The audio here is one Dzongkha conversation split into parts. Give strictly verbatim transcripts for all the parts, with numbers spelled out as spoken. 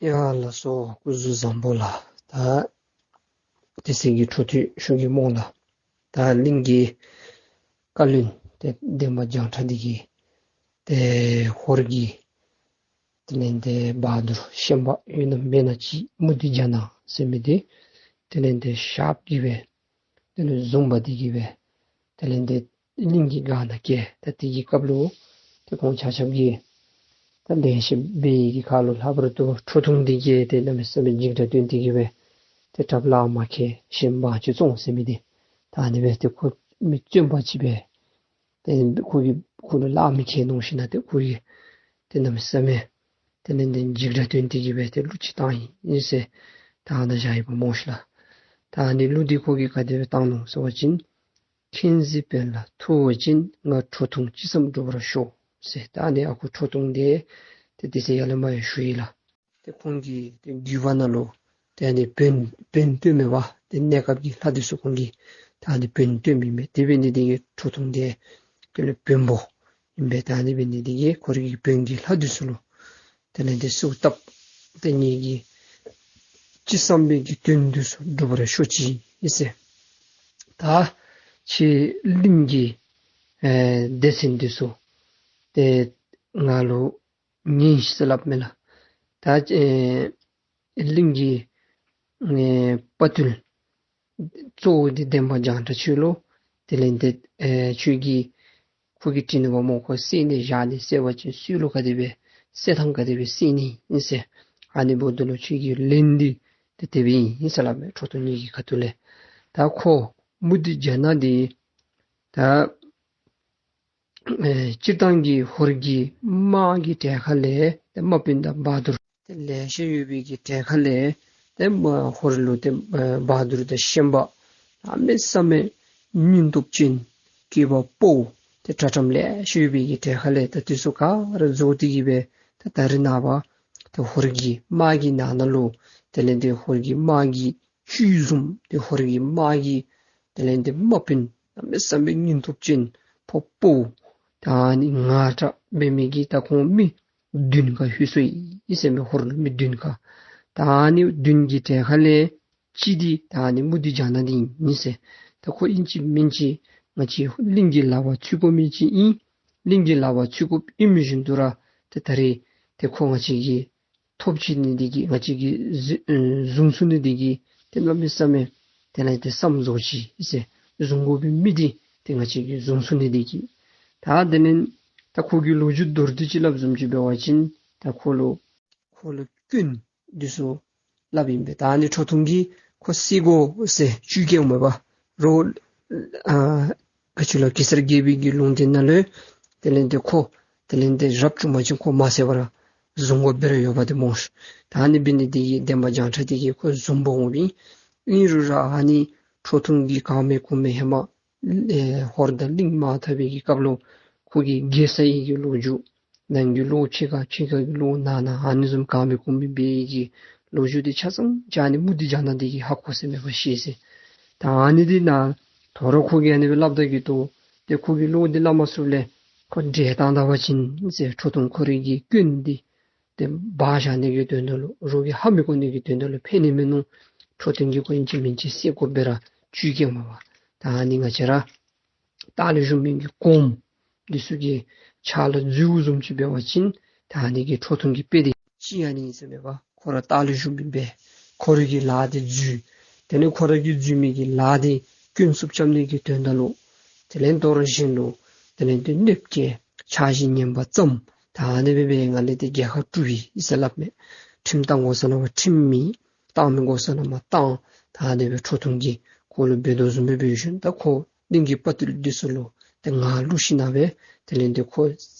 ཡ་ལགས་སོ། སྐུ་གཟུགས་བཟང་པོ་ལགས། ད་དེ་ཚེ་གི་འཕྲོ་མཐུད་ཞུ་གེ་སྨོ་ལགས། ད་གླིང་གི་བཀའ་བློན་ཏེ་འདན་མ་བྱང་ཁྲ་འདི་གིས་ཏེ་ཧོར་གྱི་དེ་ལས་ཏེ་བ་དུར་ཤན་པ་ཡོད་ན་མེད་ན་ཅིག་མུ་སྟེགས་རྒྱ་ནག་ཟེར་མི་འདི་དེ་ལས་ཏེ་ཤརཔ་གིས་སྦེ་དེ་ལས་བཟུང་བ་འདི་གིས་སྦེ་དེ་ལས་ཏེ་གླིང་གི་སྒང་ན་བསྐྱལ། ད་དེ་གི་སྐབས་ལུ་ཏེ་ཁོང་ཆ་ཁྱབ་ཀྱིས་ད་ལེགས་ཤོམ་འབད་ནི་གི་ཁར་ལུ་ལྷག་པར་དུ་ཁྲོ་ཐུང་འདི་གིས་ཏེ་གནམ་མེད་ས་མེད་འཇིགས་སྐྲག་སྟོན་ཏེ་གིས་སྦེ་ཏེ་དྲགཔ་ལཱ་མ་ཁེལ་ཞིནམ་བང་ཅིག་བཙོང་ཟེར་མི་འདི་ད་ཨ་ནི་སྦེ་ཏེ་ཁོ་མི་བཙོན་པ་ཅིག་སྦེ་ཏེ་ཁོ་གིས་ཁོ་ལུ་ལཱ་མི་ཁེལ་མནོ་ཞིན་ན་ཏེ་ཁོ་གིས་ཏེ་གནམ་མེད་ས་མེད་དེ་ལས་ཏེ་འཇིགས་སྐྲག་སྟོན་ཏེ་གིས་སྦེ་ཏེ་གླུ་ཅིག་བཏང་ཡི་ཟེར་ད་ཨ་ནཱ་བཞག་ཡི་པ་སྨོ་ཤིག་ལགས། ད་ཨ་ནི་གླུ་འདི་ཁོ་གིས་ག་དེ་སྦེ་བཏང་ནུག་ཟེར་བ་ཅིན། མཁྱེན་གཟིགས་དཔོན་ལ་ཐུགས་བཞེད་ཅིང་། ང་ཁྲོ་ཐུང་ཅི་བསམ་འགྲུབ་པར་ཤོག་ཟེར། ད་ཨ་ནི་ཨ་ཁུ་ཁྲོ་ཐུང་འདི་ཏེ་དེ་ཚེ་ཡར་ལས་མར་ཡང་ཞུ་ཡི་ལགས། ཏེ་ཁོང་གི་ཏེ་བརྒྱུད་པ་ནང་ལུ་ཏེ་ཨ་ནི་བོན་བོན་སྟོནམ་མས་པ། ཏེ་གནས་སྐབས་ཀྱི་ལྷ་འདི་ཚུ་ཁོང་གི་ད་ཨ་ནི་བོན་སྟོནམ་ཨིན་མས། དེ་འབད་ནི་འདི་གིས་ཁྲོ་ཐུང་འདི་དེ་ལས་བོན་པོ་ཨིན་པས། ད་ཨ་ནི་འབད་ནི་འདི་གིས་ཁོ་རའི་གི་བོན་གྱི་ལྷ་འདི་ཚུ་ལུ་དེ་ལས་ཏེ་གསོལཝ་བཏབ། ཏེ་ངེ་གི་ཅི་བསམ་པའི་གི་དོན་འདི་ཚུ་འགྲུབ་པར་ཤོག་ཅིག་ཨིན་ཟེར། ད་ཁྱེད་གླིང་གི་ཨེ་སྡེ་ཚན་འདི་ཚུ་ཏེ་ང་ལུ་ཉན་ཤིག་ཟེར་སླབ་མས་ལགས། ད་ཨེ་གླིང་གི་ཨེ་དཔའ་བརྟུལ་གཙོ་བོ་འདི་འདན་མ་བྱང་ཁྲ་ཁྱོད་ལུ་དེ་ལས་ཏེ་ཨེ་ཁྱོད་ཀྱིས་ཁོ་གིས་དྲིས་ནུག་པ་སྨོ། ཁོ་བསད་ནི་བཞག་ནི་བསད་པ་ཅིན་སུ་ལུ་ག་དེ་སྦེ་བསད་ཐངས་ག་དེ་སྦེ་བསད་ནི་ཨིན་ཟེར། ཨ་ནི་འབདཝ་ད་ལུ་ཁྱོད་ཀྱི་ལན་འདི་ཏེ་དེ་སྦེ་ཨིན་ཟེར་སླབ་མས། ཁྲོ་ཐུང་ངེ་གི་ཁ་ཐུག་ལས། ད་ཁོ་མུ་སྟེགས་རྒྱ་ནག་འདི་ད་ཨེ་སྤྱིར་བཏང་གི་ཧོར་གྱི་དམག་གི་གྲལ་ཁ་ལས་ཏེ་དམག་དཔོན་དང་བ་དུར་ཏེ་ལེ་ཤ་ཡོད་པའི་གི་གྲལ་ཁ་ལས་ཏེ་མ་ཧོར་ལུ་ཏེ་ཨེ་བ་དུར་དང་ཤན་པ་གནམ་མེད་ས་མེད་སྙིང་སྟོབས་ཅན་སྐྱེས་པ་ཕོ་ཏེ་དྲག་དྲགམ་ལེ་ཤ་ཡོད་པའི་གི་གྲལ་ཁ་ལས་ད་འདི་ཚུ་ག་ར་རྫོགས་ཏེ་གིས་སྦེ་ད་ད་རེས་ནངས་པ་ད་ཧོར་གྱི་དམག་གི་ནང་ན་ལུ་དེ་ལས་ཏེ་ཧོར་གྱི་དམག་གི་ཤུལ་བཟུམ་ཏེ་ཧོར་གྱི་དམག་གི་དེ་ལས་ཏེ་དམག་དཔོན་གནམ་མེད་ས་མེད་སྙིང་སྟོབས་ཅན་ཕོ་ཕོ་ད་ཨ་ནི་ང་དྲག་འབད་མི་གི་ད་ཁོང་མི་བདུན་ཁར་ལྷོད་སོ་ཡི་ཟེར་མས། ཧོར་ལུ་མི་བདུན་ཁར། ད་ཨ་ནི་བདུན་གྱི་གྲལ་ཁ་ལས་གཅིག་འདི་ད་ཨ་ནི་མུ་སྟེགས་རྒྱ་ནག་འདི་ཨིན་ཟེར། ད་ཁོ་ཨིན་ཅི་མིན་ཅི་ང་བཅས་གླིང་གི་ལག་པར་ཚུད་དགོ་མི་ཅིག་ཨིན། གླིང་གི་ལག་པར་ཚུད་དགོཔ་ཨིནམ་བཞིན་དུ་ར་ཏེ་ད་རེས་ཏེ་ཁོ་ང་བཅས་ཀྱིས་ཐོབ་ཅི་ནི་འདི་གིས་ང་བཅས་ཀྱིས་བཟུང་ཨེ་བཟུང་ཚུགས་ནི་འདི་གིས་ཏེ་གནམ་མེད་ས་མེད་དེ་ལས་ཏེ་བསམ་རྫོགས་ཅི་ཟེར། བཟུང་དགོ་པའི་མི་འདི་ཏེ་ང་བཅས་ཀྱིས་བཟུང་ཚུགས་ནི་འདི་གིས། ད་དེ་ལས་ད་ཁོ་གི་ལོ་རྒྱུས་མདོར་བསྡུས་ཅིག་སླབ་བཟུམ་ཅིག་འབད་བ་ཅིན་ད་ཁོ་ལུ་ཁོ་ལུ་སྐྱོན་འདི་ཚུ་སླབ་ཨིན་པས། ད་ཨ་ནི་ཁྲོ་ཐུང་གིས་ཁོ་བསད་དགོ་ཟེར་བཅུད་བསྐྱལཝ་མས་པ། རོགས་ཨ་ག་ཅི་ལོ་གེ་སར་རྒྱལ་པོའི་གི་ལུང་བསྟན་ནང་ལུ་དེ་ལས་ཏེ་ཁོ་དེ་ལས་ཏེ་རབ་བྱུང་པ་ཅིན་ཁོ་མ་བསད་པར་བཟུང་དགོཔ་སྦེ་ར་ཡོདཔ་འདི་སྨོ་ཤིག། ད་ཨ་ནི་འབད་ནི་འདི་གིས་འདན་མ་བྱང་ཁྲ་འདི་གིས་ཁོ་བཟུང་འབག་འོངམ་ཨིན། ཨིན་རུང་ར་ཨ་ནི་ཁྲོ་ཐུང་གིས་གང་མེད་ཀུ་མེད་ཧེ་མ་ཨེ་ཧོར་དང་གླིང་དམག་འཐབ་པའི་གི་སྐབས་ལུ་ཁོ་གི་རྒས་སའི་གི་ལོ་རྒྱུས་ནང་གི་ལོ་ཕྱི་ཁ་ཕྱི་ཁ་གི་ལོ་ནང་ན་ཨ་ནི་བཟུམ་གང་མེད་ཀུ་མེད་འབད་བའི་གི་ལོ་རྒྱུས་འདི་ཆ་ཚང་ཅིག་ཨ་ནི་མུ་སྟེགས་རྒྱ་ནག་འདི་གིས་ཧ་གོ་ཟེར་མས་པ་ཤེས་ཟེར། ད་ཨ་ནི་འདི་ནང་དོ་རུང་ཁོ་གིས་ཨ་ནི་སྦེ་སླབ་ད་གི་ཏོ་ཏེ་ཁོ་གིས་ལོ་འདི་སླབ་མ་ཚུགསཔ་ལས་ཁོ་བསྒྲལ་བཏང་ད་པ་ཅིན་ཟེར་ཁྲོ་ཐུང་ཁོ་རའི་གི་སྐྱོན་འདི་ཏེ་སྦ་བཞག་ནི་གི་དོན་དག་ལུ་རོགས་ཀྱིས་ཧ་མི་གོ་ནི་གི་དོན་དག་ལུ་ཕན་ནི་མིན་ནུག། ཁྲོ་ཐུང་གིས་ཁོ་ཨིན་ཅི་མིན་ཅི་བསད་དགོཔ་སྦེ་ར་བཅུད་བསྐྱལཝ་མས་པ། ད་ཨ་ནི་ང་བཅས་ར་ལྟག་ལུ་བཞུགས་མི་གི་གོངམ་འདི་ཚུ་གི་ཕྱག་ལུ་འཛུལཝ་བཟུམ་ཅིག་འབད་བ་ཅིན་ད་ཨ་ནི་གི་ཁྲོ་ཐུང་གི་དཔེ་འདི་ཅིག་ཨ་ནི་ཨིན་ཟེར་མས་པ། ཁོ་ར་ལྟག་ལུ་བཞུགས་མི་སྦེ་ཁོ་རའི་གི་ལཱ་འདི་འཛོལ། དེ་ལས་ཁོ་ར་གིས་འཛོལ་མི་གི་ལཱ་འདི་སྐྱོན་བསུབ་རྐྱབ་ནི་གི་དོན་དག་ལུ་དེ་ལས་དོ་རུང་གཞན་ལུ་དེ་ལས་ཏེ་གནོདཔ་བསྐྱལ་ཆགས་ཞེན་ངན་པ་བརྩམས། ད་ཨ་ནི་སྦེ་སྦེ་ང་ལས་ཏེ་རྒྱལ་ཁ་སྒྲུབ་ཡི་ཟེར་སླབ་མས། ཁྲིམས་བཏང་དགོ་ས་ནང་ཕར་ཁྲིམས་མེད། བཏང་མི་དགོ་ས་ནང་མར་བཏང་། ད་ཨ་ནི་སྦེ་ཁྲོ་ཐུང་གིས་ཁོ་ལུ་འབད་དོ་བཟུམ་སྦེ་འབད་ཞིནམ་ད་ཁོ་གླིང་གི་དཔའ་བརྟུལ་འདི་ཚུ་ལུ་ཏེ་ངར་བླུགས་ཞིན་ན་སྦེ་དེ་ལས་ཏེ་ཁོ་ཨེ་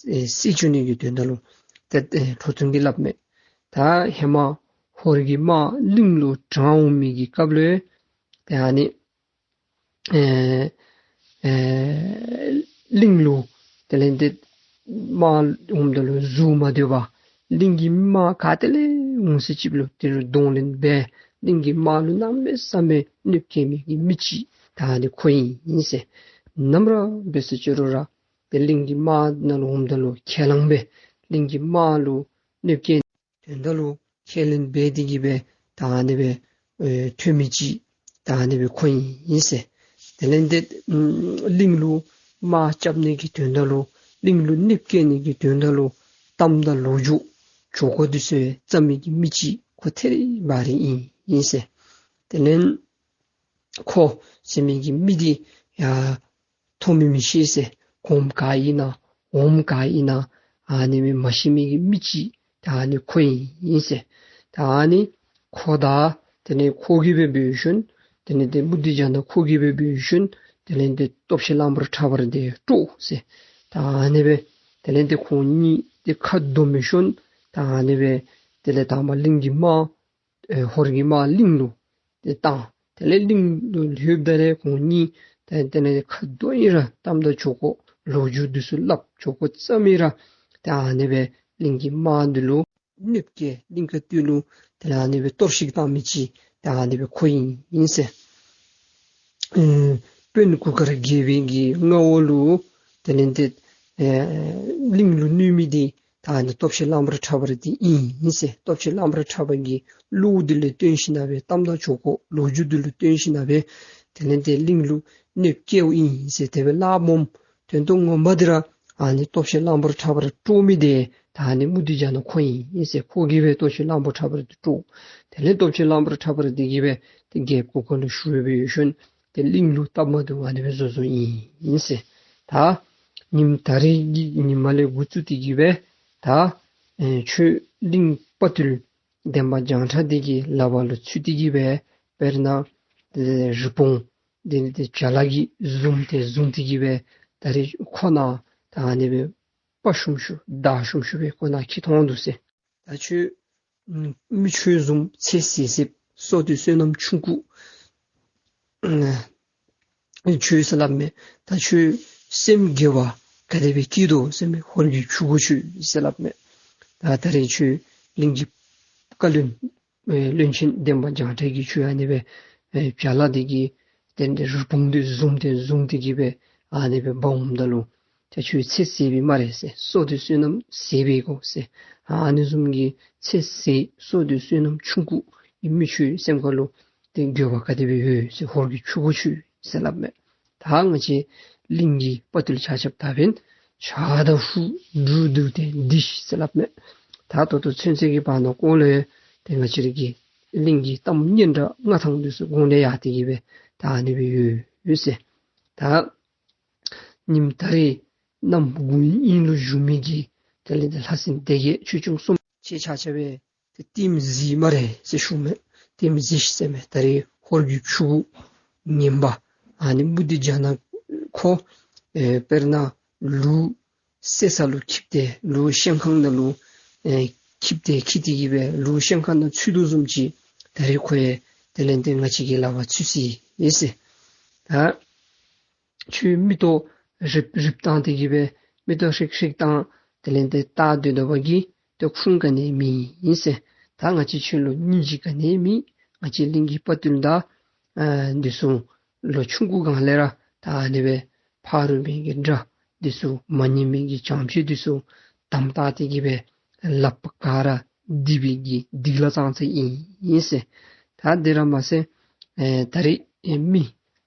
བསད་བཅུག་ནི་གི་དོན་དག་ལུ་ཏེ་ཨེ་ཁྲོ་ཐུང་གིས་སླབ་མས། ད་ཧེ་མ་ཧོར་གྱི་དམག་གླིང་ལུ་དྲངས་འོང་མི་གི་སྐབས་ལུ་ཏེ་ཨ་ནི་ཨེ་ཨེ་གླིང་ལུ་དེ་ལས་ཏེ་དམག་འོངམ་ད་ལུ་འཛུལ་མ་སྡོད་པར་གླིང་གི་དམག་ག་ཏེ་ལས་འོང་ས་ཅིག་ལུ་དེ་ལུ་གདོང་ལེན་འབད་གླིང་གི་དམག་ལུ་གནམ་མེད་ས་མེད་གནོདཔ་བཀལ་མི་གི་མི་ཅིག་ད་ཨ་ནི་ཁོ་ཨིན་ཟེར། ནམ་ར་འབད་ས་ཅི་རུང་ར་ཏེ་གླིང་གི་དམག་ནང་ལུ་འོངམ་ད་ལུ་ཁས་བླངས་འབད་གླིང་གི་དམག་ལུ་གནོདཔ་བཀལ་དོན་དག་ལུ་ ཁས་ལེན་འབད་དེ་གི་སྦེ་ད་ཨ་ནི་སྦེ་ཨེ་ཐོན་མི་ཅིག་ད་ཨ་ནི་སྦེ་ཁོ་ཨིན་ཟེར། དེ་ལས་འདི་ཨམ་གླིང་ལུ་དམག་རྐྱབ་ནི་གི་དོན་དག་ལུ་གླིང་ལུ་གནོདཔ་བཀལ་ནི་གི་དོན་དག་ལུ་གཏམ་དང་ལོ་རྒྱུས་ཇོ་ཁོ་འདི་ཚུ་བརྩམ་མི་གི་མི་ཅིག་ཁོ་ཐད་རི་བ་རི་ཨིན་ཨིན་ཟེར། དེ་ལས་ཁོ་ཟེར་མི་གི་མི་འདི་ཡ་མཐོ་དམན་མི་ཤེས་ཟེར། གོངམ་ག་ཨིན་ན་འོགམ་ག་ཨིན་ན་ཨ་ནི་མི་མ་ཤེས་མི་གི་མི་ཅིག་ད་ཨ་ནི་ཁོ་ཨིན་ཟེར། ད་ཨ་ནི་ཁོ་དང་དེ་ལས་ཁོ་གིས་སྦེ་འབད་ཞིནམ་དེ་ལས་འདི་མུ་སྟེགས་ལྗང་ནག་ཁོ་གིས་སྦེ་འབད་ཞིནམ་དེ་ལས་འདི་སྟོབས་ཆེན་གླང་པོ་ཁྲ་བོ་ར་འདི་དཀྲོགས་ཟེར། ད་ཨ་ནི་སྦེ་དེ་ལས་འདི་ཁོང་གཉིས་འདི་ཁ་བསྡོམས་ཞིནམ་ད་ཨ་ནི་སྦེ་དེ་ལས་དང་པ་གླིང་གི་དམག་ཨེ་ཧོར་གྱི་དམག་གླིང་ལུ་ཏེ་བཏང་། དེ་ལས་གླིང་ལུ་ལྷོདཔ་ད་ལས་ཁོང་གཉིས་ཏེ་དེ་ལས་ཁ་བསྡོམས་ཡི་ར་གཏམ་དང་ཇོ་ཁོ་ལོ་རྒྱུས་འདི་ཚུ་སླབ། ཇོ་ཁོ་བརྩམས་ཡི་ར་ཏེ་ཨ་ནི་སྦེ་གླིང་གི་དམག་འདི་ལུ་གནོདཔ་བཀལ། གླིང་དཀར་སྟོད་ལུ་དེ་ལས་ཨ་ནི་སྦེ་གཏོར་བཤིག་བཏང་མི་ཅིག་ཏེ་ཨ་ནི་སྦེ་ཁོ་ཨིན་ཨིན་ཟེར། ཨེ་དཔོན་གུར་དཀར་རྒྱལ་པོའི་གི་མངའ་འོག་ལུ་དེ་ལས་འདི་ཨེ་གླིང་ལུ་གནོད་མི་འདི་ད་ཨ་ནི་སྟོབས་ཆེན་གླང་པོ་ཁྲ་བོ་ར་འདི་ཨིན་ཨིན་ཟེར། སྟོབས་ཆེན་གླང་པོ་ཁྲ་བོ་གི་བློ་འདི་ལུ་བརྟེན་ཞིནམ་སྦེ་གཏམ་དང་ཇོ་ཁོ་ལོ་རྒྱུས་འདི་ལུ་བརྟེན་ཞིནམ་སྦེ་དེ་ལས་འདི་གླིང་ལུ་གནོདཔ་བཀལཝ་ཨིན་ཟེར་དེ་སྦེ་སླབ་སྨོ། དོན་དུ་ངོ་མ་འདི་ར་ཨ་ནི་སྟོབས་ཆེན་གླང་པོ་ཁྲ་བོ་ར་དཀྲོགས་མི་འདི་ད་ཨ་ནི་མུ་སྟེགས་ལྗང་ནག་ཁོ་ཨིན་ཟེར། ཁོ་གིས་སྦེ་སྟོབས་ཆེན་གླང་པོ་ཁྲ་བོ་ར་འདི་དཀྲོགས། དེ་ལས་སྟོབས་ཆེན་གླང་པོ་ཁྲ་བོ་ར་འདི་གིས་སྦེ་ཏེ་རྒྱལཔོ་གུར་དཀར་ལུ་ཞུ་སྦེ་འབད་ཞིནམ་ཏེ་གླིང་ལུ་སྟབས་མ་བདེཝ་ཨ་ནི་སྦེ་བཟོ་བཟོཝ་ཨིན་ཨིན་ཟེར། ད་ཉིནམ་ད་རིས་ཀྱི་ཉིནམ་ལས་འགོ་བཙུགས་ཏེ་གི་སྦེ་ད་ཨེ་ཁྱོད་གླིང་དཔའ་བརྟུལ་འདན་མ་བྱང་ཁྲ་འདི་གི་ལག་པ་ལུ་ཚུད་དེ་གི་སྦེ་དཔེར་ན་ཨེ་རི་བོང་འདི་ནི་ཏེ་བྱ་ལ་གིས་བཟུང་སྟེ་བཟུང་སྟེ་གི་སྦེ་ད་རིས་ཁོ་ནཱ་ད་ཨ་ནི་སྦེ་དཔའ་ཞུམ་ཞུམ་མདའ་ཞུམ་ཞུམ་སྦེ་ཁོ་ནཱ་འཁྱིད་ཐོན་འདུག་ཟེར། ད་ཁྱོད་མི་ཁྱོད་བཟུམ་ཚེ་ཟད་ཟདཔ་སྲོག་བསྡོས་བསོད་ནམས་ཆུང་ཀུ་ཨ་ཁྱོད་ཟེར་སླབ་མས། ད་ཁྱོད་སེམས་དགེ་བ་ག་དེ་སྦེ་བསྐྱེད་དོ་ཟེར་མས། ཧོར་གྱི་ཕྲུ་གུ་ཁྱོད་ཟེར་སླབ་མས། ད་ད་རིས་ཁྱོད་གླིང་གི་བཀའ་བློན་ཨེ་བློན་ཆེན་འདན་མ་བྱང་ཁྲ་གིས་ཁྱོད་ཨ་ནི་སྦེ་ཨེ་བྱ་ལ་འདི་གིས་ཏེ་འདི་རི་བོང་འདི་བཟུང་སྟེ་བཟུང་སྟེ་གི་སྦེ་ཨ་ནི་སྦེ་འབག་འོངམ་ད་ལུ་ཏེ་ཁྱོད་ཚེ་ཟད་པས་སྨ་རེ་ཟེར། སྲོག་བསྡོས་བསོད་ནམས་ཟད་པས་གོ་ཟེར། ཨ་ནི་བཟུམ་གྱི་ཚེ་ཟད་སྲོག་བསྡོས་བསོད་ནམས་ཆུང་ཀུ་གི་མི་ཁྱོད་སེམས་ཁ་ལུ་ཏེ་འགྱོད་པ་ག་དེ་སྦེ་ཡོད་ཟེར། ཧོར་གྱི་ཕྲུ་གུ་ཁྱོད་ཟེར་སླབ་མས། ད་ང་བཅས་གླིང་གི་དཔའ་བརྟུལ་ཆ་ཁྱབ་ད་འབདན་ཇ་དང་ཧྲུག་འབྲུ་བསྡུ་སྟེ་འདི་ཤིག་ཟེར་སླབ་མས། ད་ད་ལྟོ་ཚུན་ཚོད་ཀྱི་བར་ན་ཀོ་ལེ་ཏེ་ང་བཅས་ར་གི་གླིང་གི་གཏམ་སྙན་གྲགས་མངའ་ཐང་འདི་ཚུ་གོང་ལས་ཡར་ཏེ་གི་སྦེ་ད་ཨ་ནི་སྦེ་ཡོད་ཡོད་ཟེར། ད་ཉིནམ་ད་རིས་གནམ་དགུང་དབྱིངས་ལུ་བཞུགས་མི་གི་དེ་ལས་ཏེ་ལྷ་སྲིན་སྡེ་བརྒྱད་ཆོས་སྐྱོང་སྲུང་མ་ཁྱེད་ཆ་ཁྱབ་སྦེ་ཏེ་ལྟདམོ་གཟིགས་སྨ་རེ་ཟེར་ཞུཝ་མས། ལྟདམོ་གཟིགས་ཟེར་མས། ད་རིས་ཧོར་གྱི་ཕྲུ་གུ་ངན་པ་ཨ་ནི་མུ་སྟེགས་ལྗང་ནག་ཁོ་ཨེ་དཔེར་ན་ལུག་བསད་ས་ལུ་འཁྱིད་དེ་ལུག་བཤན་ཁང་ནང་ལུ་ཨེ་འཁྱིད་དེ་འཁྱིད་དེ་གི་སྦེ་ལུག་བཤན་ཁང་ནང་ཚུད་དོ་བཟུམ་ཅིག་ད་རིས་ཁོ་ཡང་དེ་ལས་ཏེ་ང་བཅས་ཀྱི་ལག་པར་ཚུད་ཅི་ཨིན་ཟེར། ད་ཁྱོད་མིག་ཏོ་རིབ་རིབ་བཏང་སྟེ་གི་སྦེ་མིག་ཏོ་ཧྲིག་ཧྲིག་བཏང་དེ་ལས་ཏེ་ལྟ་སྡོད་སྡོད་པ་གིས་ཏེ་ཁུངས་ག་ནི་མེད་ཨིན་ཟེར། ད་ང་བཅས་ཁྱོད་ལུ་སྙིང་རྗེ་ག་ནི་མེད། ང་བཅས་གླིང་གི་དཔའ་བརྟུལ་དང་ཨ་འདི་ཚུ་ལོ་ཆུང་ཀུ་སྒང་ལས་ར་ད་ཨ་ནི་སྦེ་ཕ་རོལ་མི་གི་དགྲ་འདི་ཚུ་མ་ཉན་མི་གི་བྱམས་ཆོས་འདི་ཚུ་དམ་བཏགས་ཏེ་གི་སྦེ་ལགཔ་ག་ར་སྡིག་པའི་གི་སྡིག་ལ་ཙང་ཙ་ཨིན་ཨིན་ཟེར། ད་དེ་ར་མ་ཚད་ཨེ་ད་རིས་ཨེ་མི་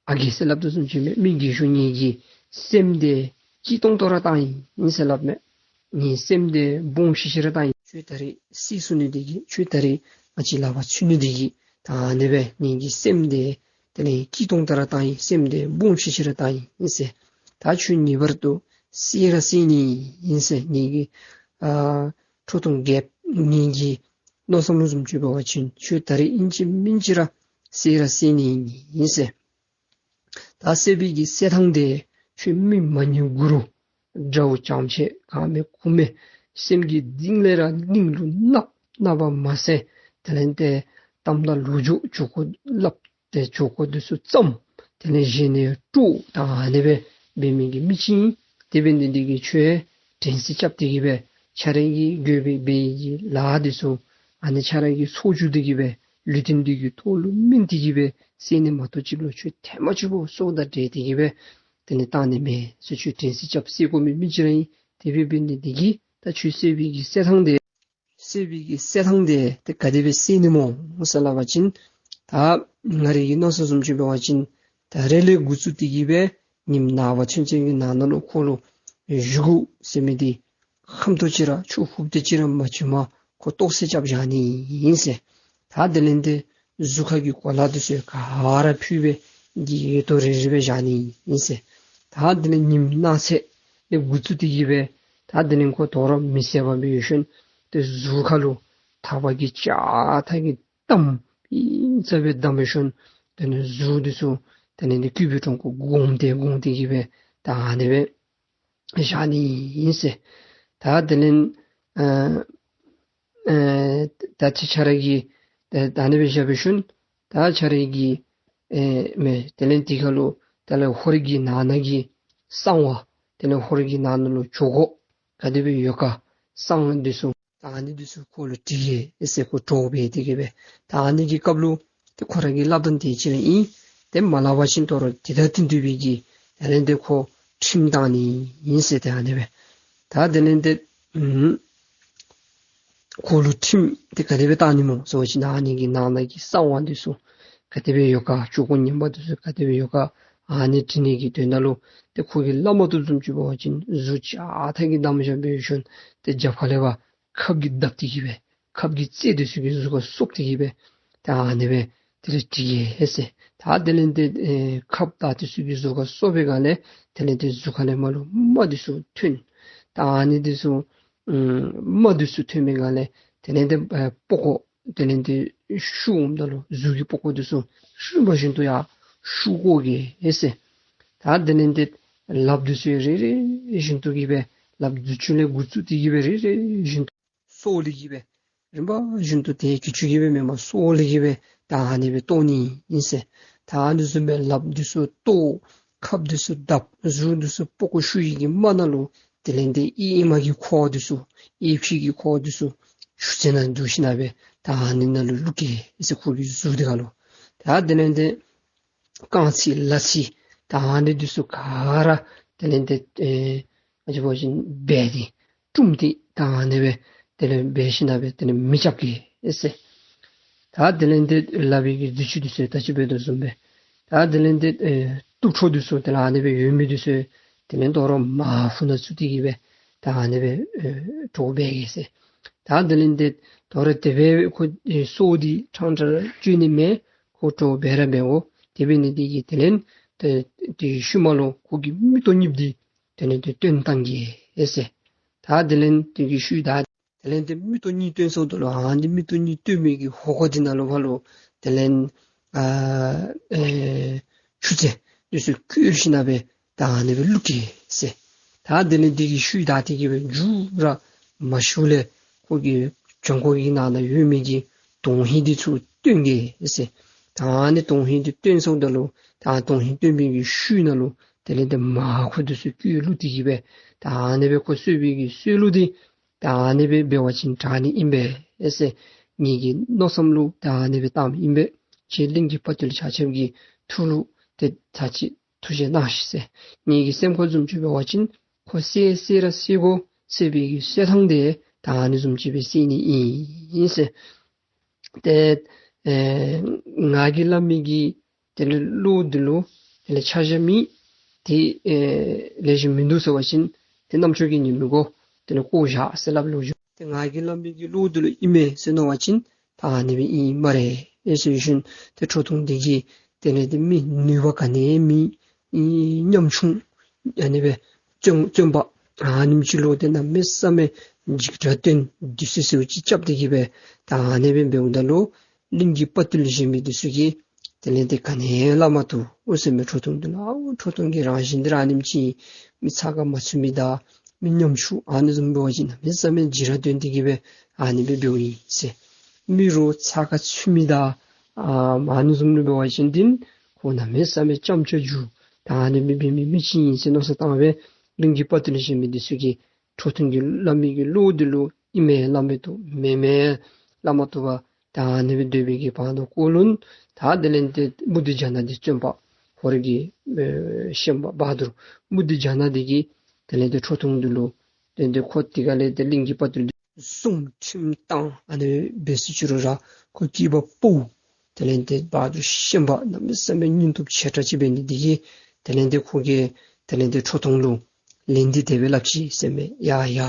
ཨ་རྒས་ཟེར་སླབ་དོ་བཟུམ་ཅིག་མས། མི་རྒས་ཤོས་ངེ་གི་སེམས་འདི་སྐྱིད་ཏོང་ཏོ་ར་བཏང་ཡི་ཨིན་ཟེར་སླབ་མས། ངེ་སེམས་འདི་སྦོམ་ཤི་ཤི་ར་བཏང་ཡི། ཁྱོད་ད་རིས་བསད་ཚུགས་ནི་འདི་གིས་ཁྱོད་ད་རིས་ང་བཅས་ལག་པར་ཚུད་ནི་འདི་གིས་ད་ཨ་ནི་སྦེ་ངེ་གི་སེམས་འདི་དེ་ལས་སྐྱིད་ཏོང་ཏོ་ར་བཏང་ཡི། སེམས་འདི་སྦོམ་ཤི་ཤི་ར་བཏང་ཡི་ཨིན་ཟེར། ད་ཁྱོད་ངེས་པར་དུ་བསད་ར་བསད་ནི་ཨིན་ཟེར། ངེ་གི་ཨ་ཁྲོ་ཐུང་རྒྱལཔོ་ངེ་གི་མནོ་བསམ་བཟུམ་ཅིག་འབད་བ་ཅིན་ཁྱོད་ད་རིས་ཨིན་ཅི་མིན་ཅི་ར་བསད་ར་བསད་ནི་ཨིན་ཟེར། ད་བསད་པའི་གི་བསད་ཐངས་འདི་ཁྱོད་མི་མ་ཉན་གུ་རུ་དགྲ་བོ་བྱམས་ཆེ་ག་མེད་གུ་མེད་སེམས་ཀྱི་གཏིང་ལས་ར་གླིང་ལུ་གནགཔོ་གནགཔོ་མ་ཟད་དེ་ལས་ཏེ་གཏམ་དང་ལོ་རྒྱུས་ཇོ་ཁོ་སླབ་ཏེ་ཇོ་ཁོ་འདི་ཚུ་བརྩམ། དེ་ལས་གཞན་ནི་དཀྲོག་ད་ཨ་ནི་སྦེ་འབད་མི་གི་མི་ཅིག་ཨིན། དེ་འབད་ནི་འདི་གིས་ཁྱོད་དྲན་གསོ་རྐྱབ་སྟེ་གི་སྦེ་ཁྱོད་ར་གིས་དགོ་པའི་འབད་བའི་གི་ལཱ་འདི་ཚུ་ཨ་ནི་ཁྱོད་ར་གི་ཚོགས་རྒྱུ་འདི་གིས་སྦེ་ལུས་རྟེན་འདི་གི་ཐོག་ལུ་སྨིན་ཏེ་གི་སྦེ་བསད་ནི་མ་གཏོགས་ཅིག་ལུ་ཁྱོད་ཐེངས་མ་གཅིག་པོ་སྲོག་དང་བྲལ་ཏེ་གི་སྦེ་དེ་ལས་བཏང་ནི་མེད་ཟེར། ཁྱོད་དྲན་གསོ་རྐྱབ། བསད་དགོ་མི་མི་ཅིག་ར་ཨིན། དེ་སྦེ་འབད་ནི་འདི་གིས་ད་ཁྱོད་བསད་པའི་གི་བསད་ཐངས་འདི་ བསད་པའི་གི་བསད་ཐངས་དེ་ཏེ་ག་དེ་སྦེ་བསད་ནི་སྨོ་ཟེར་སླབ་པ་ཅིན་ད་ང་རའི་གི་མནོ་བསམ་བཟུམ་ཅིག་འབད་བ་ཅིན་ད་རེས་ལས་འགོ་བཙུགས་ཏེ་གི་སྦེ་ཉིནམ་ནངས་པ་ཚུན་ཚོད་ཀྱི་ནང་ན་ལུ་ཁོ་ལུ་བཞེས་སྒོ་ཟེར་མི་འདི་ཧམ་ཏོག་ཅིག་ར་ཆུ་ཧུབ་ཏེ་ཅིག་ར་མ་བྱིན་པར་ཁོ་ལྟོགས་སེ་རྐྱབ་བཞག་ནི་ཨིན་ཟེར། ད་དེ་ལས་ཏེ་གཟུགས་ཁ་གི་གོ་ལ་འདི་ཚུ་ག་ར་ཕུད་སྦེ་འདི་ཡོད་དོ་རེ་རེ་སྦེ་བཞག་ནི་ཨིན་ཟེར། ད་དེ་ལས་ཉིནམ་གནངས་ཚེ་ལས་འགོ་བཙུགས་ཏེ་གི་སྦེ་ད་དེ་ལས་ཁོ་དོ་རུང་མི་བསད་པར་སྦེ་ཡོད་ཞིནམ་ཏེ་གཟུགས་ཁ་ལུ་ཐག་པ་གིས་ལྕགས་ཐག་གིས་བསྡམས་ཨིན་ཟེར་སྦེ་བསྡམས་སྦེ་ཞིནམ་དེ་ལས་གཟུགས་འདི་ཚུ་དེ་ལས་ཏེ་སྐུད་པའི་ཕྲེང་ཁར་བསྒོམ་སྟེ་བསྒོམ་སྟེ་གི་སྦེ་ད་ཨ་ནི་སྦེ་བཞག་ནི་ཨིན་ཟེར། ད་དེ་ལས་ཨ་ཨ་ད་ཁྱོད་ཁྱོད་ར་གིས་ད་ད་ཨ་ནི་སྦེ་བཞག་སྦེ་ཞིནམ་ད་ཁྱོད་ར་གིས་ཨེ་མེན་དེ་ལས་དེ་ཁར་ལུ་དེ་ལས་ཧོར་གྱི་ནང་ན་གི་གསང་བ་དེ་ལས་ཧོར་གྱི་ནང་ན་ལུ་བྱོག་ཁོག་ག་དེ་སྦེ་ཡོད་ག་གསང་བ་འདི་ཚུ་ད་ཨ་ནི་འདི་ཚུ་ཁོ་ལུ་དྲི་གེ་ཟེར། ཁོ་གྲོགས་འབད་དེ་གི་སྦེ་ད་ཨ་ནི་གི་སྐབས་ལུ་ཏེ་ཁོ་ར་གི་སླབ་ཐངས་དེ་ཅིག་ར་ཨིན། ཏེ་མ་སླབ་པ་ཅིན་དོ་རུང་དེ་དང་བསྟུན་ཏེ་སྦེ་གི་དེ་ལས་ཏེ་ཁོ་ཁྲིམས་བཏང་ནི་ཨིན་ཟེར། ཏེ་ཨ་ནི་སྦེ་ད་དེ་ལས་ཏེ་ཨུམ་ཁོ་ལུ་ཁྲིམས་དེ་ག་དེ་སྦེ་བཏང་ནི་སྨོ་ཟེར་བ་ཅིན་ཨ་ནི་གི་ནང་ན་གི་གསང་བ་འདི་ཚུ་ག་དེ་སྦེ་ཡོད་ག་བྱོག་ཁོག་ངན་པ་འདི་ཚུ་ག་དེ་སྦེ་ཡོད་ག་ཨ་ནི་དྲི་ནི་གི་དོན་དག་ལུ་ཏེ་ཁོ་གིས་སླབ་མ་བཏུབ་བཟུམ་ཅིག་འབད་བ་ཅིན་གཟུགས་ལྕགས་ཐག་གིས་བསྡམས་བཞག་སྦེ་ཞིནམ་ཏེ་རྒྱབ་ཁ་ལས་ཕར་ཁབ་ཀྱིས་བརྡབ་སྟེ་གི་སྦེ་ཁབ་ཀྱི་རྩེ་འདི་ཚུ་གིས་གཟུགས་ཁར་སོབ་སྟེ་གི་སྦེ་ད་ཨ་ནི་སྦེ་དེ་ལས་དྲི་གེ་ཟེར། ད་དེ་ལས་ཏེ་ཨེ་ཁབ་དར་འདི་ཚུ་གིས་གཟུགས་ཁར་སོབ་པའི་སྒང་ལས་དེ་ལས་ཏེ་གཟུགས་ཁ་ལས་མར་ལུ་རྨ་འདི་ཚུ་ཐོན། ད་ཨ་ནི་འདི་ཚུ་ཨུམ་རྨ་འདི་ཚུ་ཐོན་པའི་སྒང་ལས་དེ་ལས་ཏེ་ཨེ་པགས་ཀོ་དེ་ལས་ཏེ་ཤུགས་འོངམ་ད་ལུ་གཟུགས་ཀྱི་པགས་ཀོ་འདི་ཚུ་རིམ་པ་བཞིན་དུ་ཡར་ཤུགས་བཀོ་གེ་ཟེར། ད་དེ་ལས་ཏེ་ལགཔ་འདི་ཚུ་རེ་རེ་བཞིན་དུ་གི་སྦེ་ལགཔ་མཛུབ་ཅིག་ལས་འགོ་བཙུགས་ཏེ་གི་སྦེ་རེ་རེ་བཞིན་དུ་སོ་ལས་གི་སྦེ་རིམ་པ་བཞིན་དུ་ཏེ་གི་ཅུང་གི་སྦེ་མེན་པར་སོ་ལས་གི་སྦེ་ད་ཨ་ནི་སྦེ་བཏོག་ནི་ཨིན་ཟེར། ད་ཨ་ནི་བཟུམ་སྦེ་ལགཔ་འདི་ཚུ་བཏོག། ཁབ་འདི་ཚུ་བརྡབ། གཟུགས་འདི་ཚུ་པགས་ཀོ་ཤུ་ཡི་གི་རྨ་ནང་ལུ་དེ་ལས་ཏེ་ཨེ་ཨེ་མ་གི་ཁུ་བ་འདི་ཚུ་ཨེ་ཕི་གི་ཁུ་བ་འདི་ཚུ་ཆུ་ཚན་ནང་བཙུགས་ཞིནམ་སྦེ་ད་ཨ་ནི་ནང་ལུ་བླུག་གེ་ཟེར། ཁོ་གི་གཟུགས་འདི་ཁར་ལུ་ད་དེ་ལས་ཏེ་རྐང་ཚིགས་ལག་ཚིགས་ད་ཨ་ནི་འདི་ཚུ་ག་ར་དེ་ལས་ཏེ་ཨེ་ཨ་ཅི་བ་ཅིན་སྦལ་འདི་དཀྲུམ་སྟེ་ད་ཨ་ནི་སྦེ་དེ་ལས་འབད་ཞིནམ་སྦེ་དེ་ལས་མེ་རྐྱབ་གེ་ཟེར། ད་དེ་ལས་ཏེ་ལག་པའི་གི་མཛུབ་ཅིག་འདི་ཚུ་ད་ཅི་འབད་དོ་བཟུམ་སྦེ་ད་དེ་ལས་ཏེ་ཨེ་གཏུབ་ཁྲོ་འདི་ཚུ་དེ་ལས་ཨ་ནི་སྦེ་ཡོད་མི་འདི་ཚུ་དེ་ལས་དོ་རུང་མར་ཧུ་ནང་བཙུགས་ཏེ་གི་སྦེ་ད་ཨ་ནི་སྦེ་ཨེ་གྲོགས་འབད་གེ་ཟེར། ད་དེ་ལས་ཏེ་དོ་རུང་དེ་སྦེ་ཁོ་ཨེ་སྲོག་འདི་ཕྲང་ཕྲང་གཅོད་ནི་མེད། ཁོ་གྲོགས་འབད་ར་འབད་འོང་། དེ་འབད་ནི་དེ་གིས་དེ་ལས་ཏེ་དེ་ཤུལ་མ་ལུ་ཁོ་གི་མིག་ཏོ་གཉིསཔོ་འདི་དེ་ལས་ཏེ་བཏོན་བཏང་གེ་ཟེར། ད་དེ་ལས་དེ་གི་ཤུལ་ད་དེ་ལས་ཏེ་མིག་ཏོ་གཉིས་བཏོན་སོངམ་ད་ལུ་ཨ་ནི་མིག་ཏོ་གཉིས་བཏོན་མི་གི་ཧོ་ཀ་འདི་ནང་ལུ་ཕར་ལུ་དེ་ལས་ཨ་ཨེ་ཆུ་ཚན་འདི་ཚུ་བསྐོལ་ཞིནམ་སྦེ་ད་ཨ་ནི་སྦེ་བླུག་གེ་ཟེར། ད་དེ་ལས་དེ་གི་ཤུལ་ད་དེ་གི་སྦེ་མཇུག་ར་མ་ཤུལ་ལས་ཁོ་གི་བྱང་ཁོག་གི་ནང་ན་ཡོད་མི་གི་དོན་ཧིང་འདི་ཚུ་བཏོན་གེ་ཟེར། ད་ཨ་ནི་དོན་ཧིང་འདི་བཏོན་སོངམ་ད་ལུ་ད་དོན་ཧིང་བཏོན་མི་གི་ཤུལ་ནང་ལུ་དེ་ལས་ཏེ་མར་ཁུ་འདི་ཚུ་བསྐོལ་བླུགས་ཏེ་གི་སྦེ་ད་ཨ་ནི་སྦེ་ཁོ་གསོད་པའི་གི་གསོད་ལུགས་འདི་ད་ཨ་ནི་སྦེ་འབད་བ་ཅིན་དྲག་ནི་ཨིན་པས་ཟེར། ངེ་གི་མནོ་བསམ་ལུ་ད་ཨ་ནི་སྦེ་བཏངམ་ཨིན་པས། ཁྱེད་གླིང་གི་དཔའ་བརྟུལ་ཆ་ཁྱབ་ཀྱི་ཐུགས་ལུ་ཏེ་ད་ཅི་ཐུགས་རྗེ་གནང་ཞིག་ཟེར། ངེ་གི་སེམས་ཁར་བཟུམ་ཅིག་འབད་བ་ཅིན་ཁོ་བསད་བསད་ར་བསད་དགོ། བསད་པའི་གི་བསད་ཐངས་དེ་ད་ཨ་ནི་བཟུམ་ཅིག་སྦེ་བསད་ནི་ཨིན་ཟེར། ཏེ་ཨེ་ང་གིས་སླབ་མི་གི་དེ་ལས་བློ་འདི་ལུ་དེ་ལས་ཆ་བཞག་མི་དེ་ཨེ་ལེགས་ཤོམ་མིན་འདུག་ཟེར་བ་ཅིན་ཏེ་རྣམ་ཅོ་གིས་ཉན་མི་དགོ། དེ་ལས་བཀོ་བཞག་ཟེར་སླབ་ལོ་ཞུ། ཏེ་ང་གིས་སླབ་མི་གི་བློ་འདི་ལུ་ཨིན་མས་ཟེར་མནོ་བ་ཅིན་ད་ཨ་ནི་སྦེ་ཨིན་སྨ་རེ་ཨེ་ཟེར་ཞིནམ་ཏེ་ཁྲོ་ཐུང་འདི་གིས་དེ་ལས་ཏེ་མི་ནུས་པ་ག་ནི་མེད་ཨིན་ཉམ་ཆུང་ཨ་ནི་སྦེ་བཙོན་བཙོན་པ་ཨ་ནེམ་ཅིག་ལུ་ཏེ་གནམ་མེད་ས་མེད་འཇིགས་སྐྲག་སྟོན་བདུད་རྩི་ཟེརཝ་ཅིག་རྐྱབ་སྟེ་གི་སྦེ་ད་ཨ་ནི་སྦེ་འབདཝ་ད་ལུ་གླིང་གི་དཔའ་བརྟུལ་གཞན་མི་འདི་ཚུ་གིས་དེ་ལས་ཏེ་ག་ནི་སླབ་མ་བཏུབ་འོང་ཟེར་མས། ཁྲོ་ཐུང་འདི་ལུ་ཨའུ་ཁྲོ་ཐུང་གི་རང་བཞིན་འདི་ར་ཨ་ནེམ་ཅིག་མི་ཚ་ཁ་མ་ཚུད་མི་དང་མི་ཉམ་ཆུང་ཨ་ནི་བཟུམ་འབད་བ་ཅིན་གནམ་མེད་ས་མེད་འཇིགས་སྐྲག་སྟོན་ཏེ་གི་སྦེ་ཨ་ནི་སྦེ་འབདཝ་ཨིན་ཟེར། མི་རོགས་ཚ་ཁ་ཚུད་མི་དང་ཨ་ཨ་ནི་བཟུམ་འབད་བ་ཅིན་འདི་ཁོ་གནམ་མེད་ས་མེད་ཅམ་ཅ་རྒྱུ་ད་ཨ་ནི་སྦེ་འབད་མི་མི་ཅིག་ཨིན་ཟེར་མནོ་བསམ་བཏང་སྦེ་གླིང་གི་དཔའ་བརྟུལ་གཞན་མི་འདི་ཚུ་གིས་ཁྲོ་ཐུང་གིས་སླབ་མི་གི་བློ་འདི་ལུ་ཨིན་མས་སླབ་མི་བཏུབ་མེན་མས་སླབ་མ་བཏུབ་པར་ད་ཨ་ནི་སྦེ་སྡོད་པའི་གི་བར་དུ་ཀོ་ལུན་ད་དེ་ལས་ཏེ་མུ་དྷ་ཇ་ན་འདི་བཙོན་པ་ཧོར་གྱི་ཨེ་ཤན་པ་བ་དུར་མུ་དྷ་ཇ་ན་འདི་གིས་དེ་ལས་ཏེ་ཁྲོ་ཐུང་འདི་ལུ་དེ་ལས་ཏེ་ཁོ་དེ་ཁ་ལས་ཏེ་གླིང་གི་དཔའ་བརྟུལ་འདི་ བཟུང་ཁྲིམས་བཏང་ཨ་ནི་འབད་ཟེར་ཅི་རུང་ར་ཁོ་སྐྱེས་པ་ཕོ་དེ་ལས་ཏེ་བ་དུ་ཤན་པ་གནམ་མེད་ས་མེད་སྙིང་སྟོབས་ཆེ་དྲགས་ཅིག་འབད་ནི་དེ་གིས་དེ་ལས་ཏེ་ཁོ་གིས་དེ་ལས་ཏེ་ཁྲོ་ཐུང་ལུ་ལན་འདི་དེ་སྦེ་སླབ་ཅི་ཟེར་མས། ཡ་ཡ་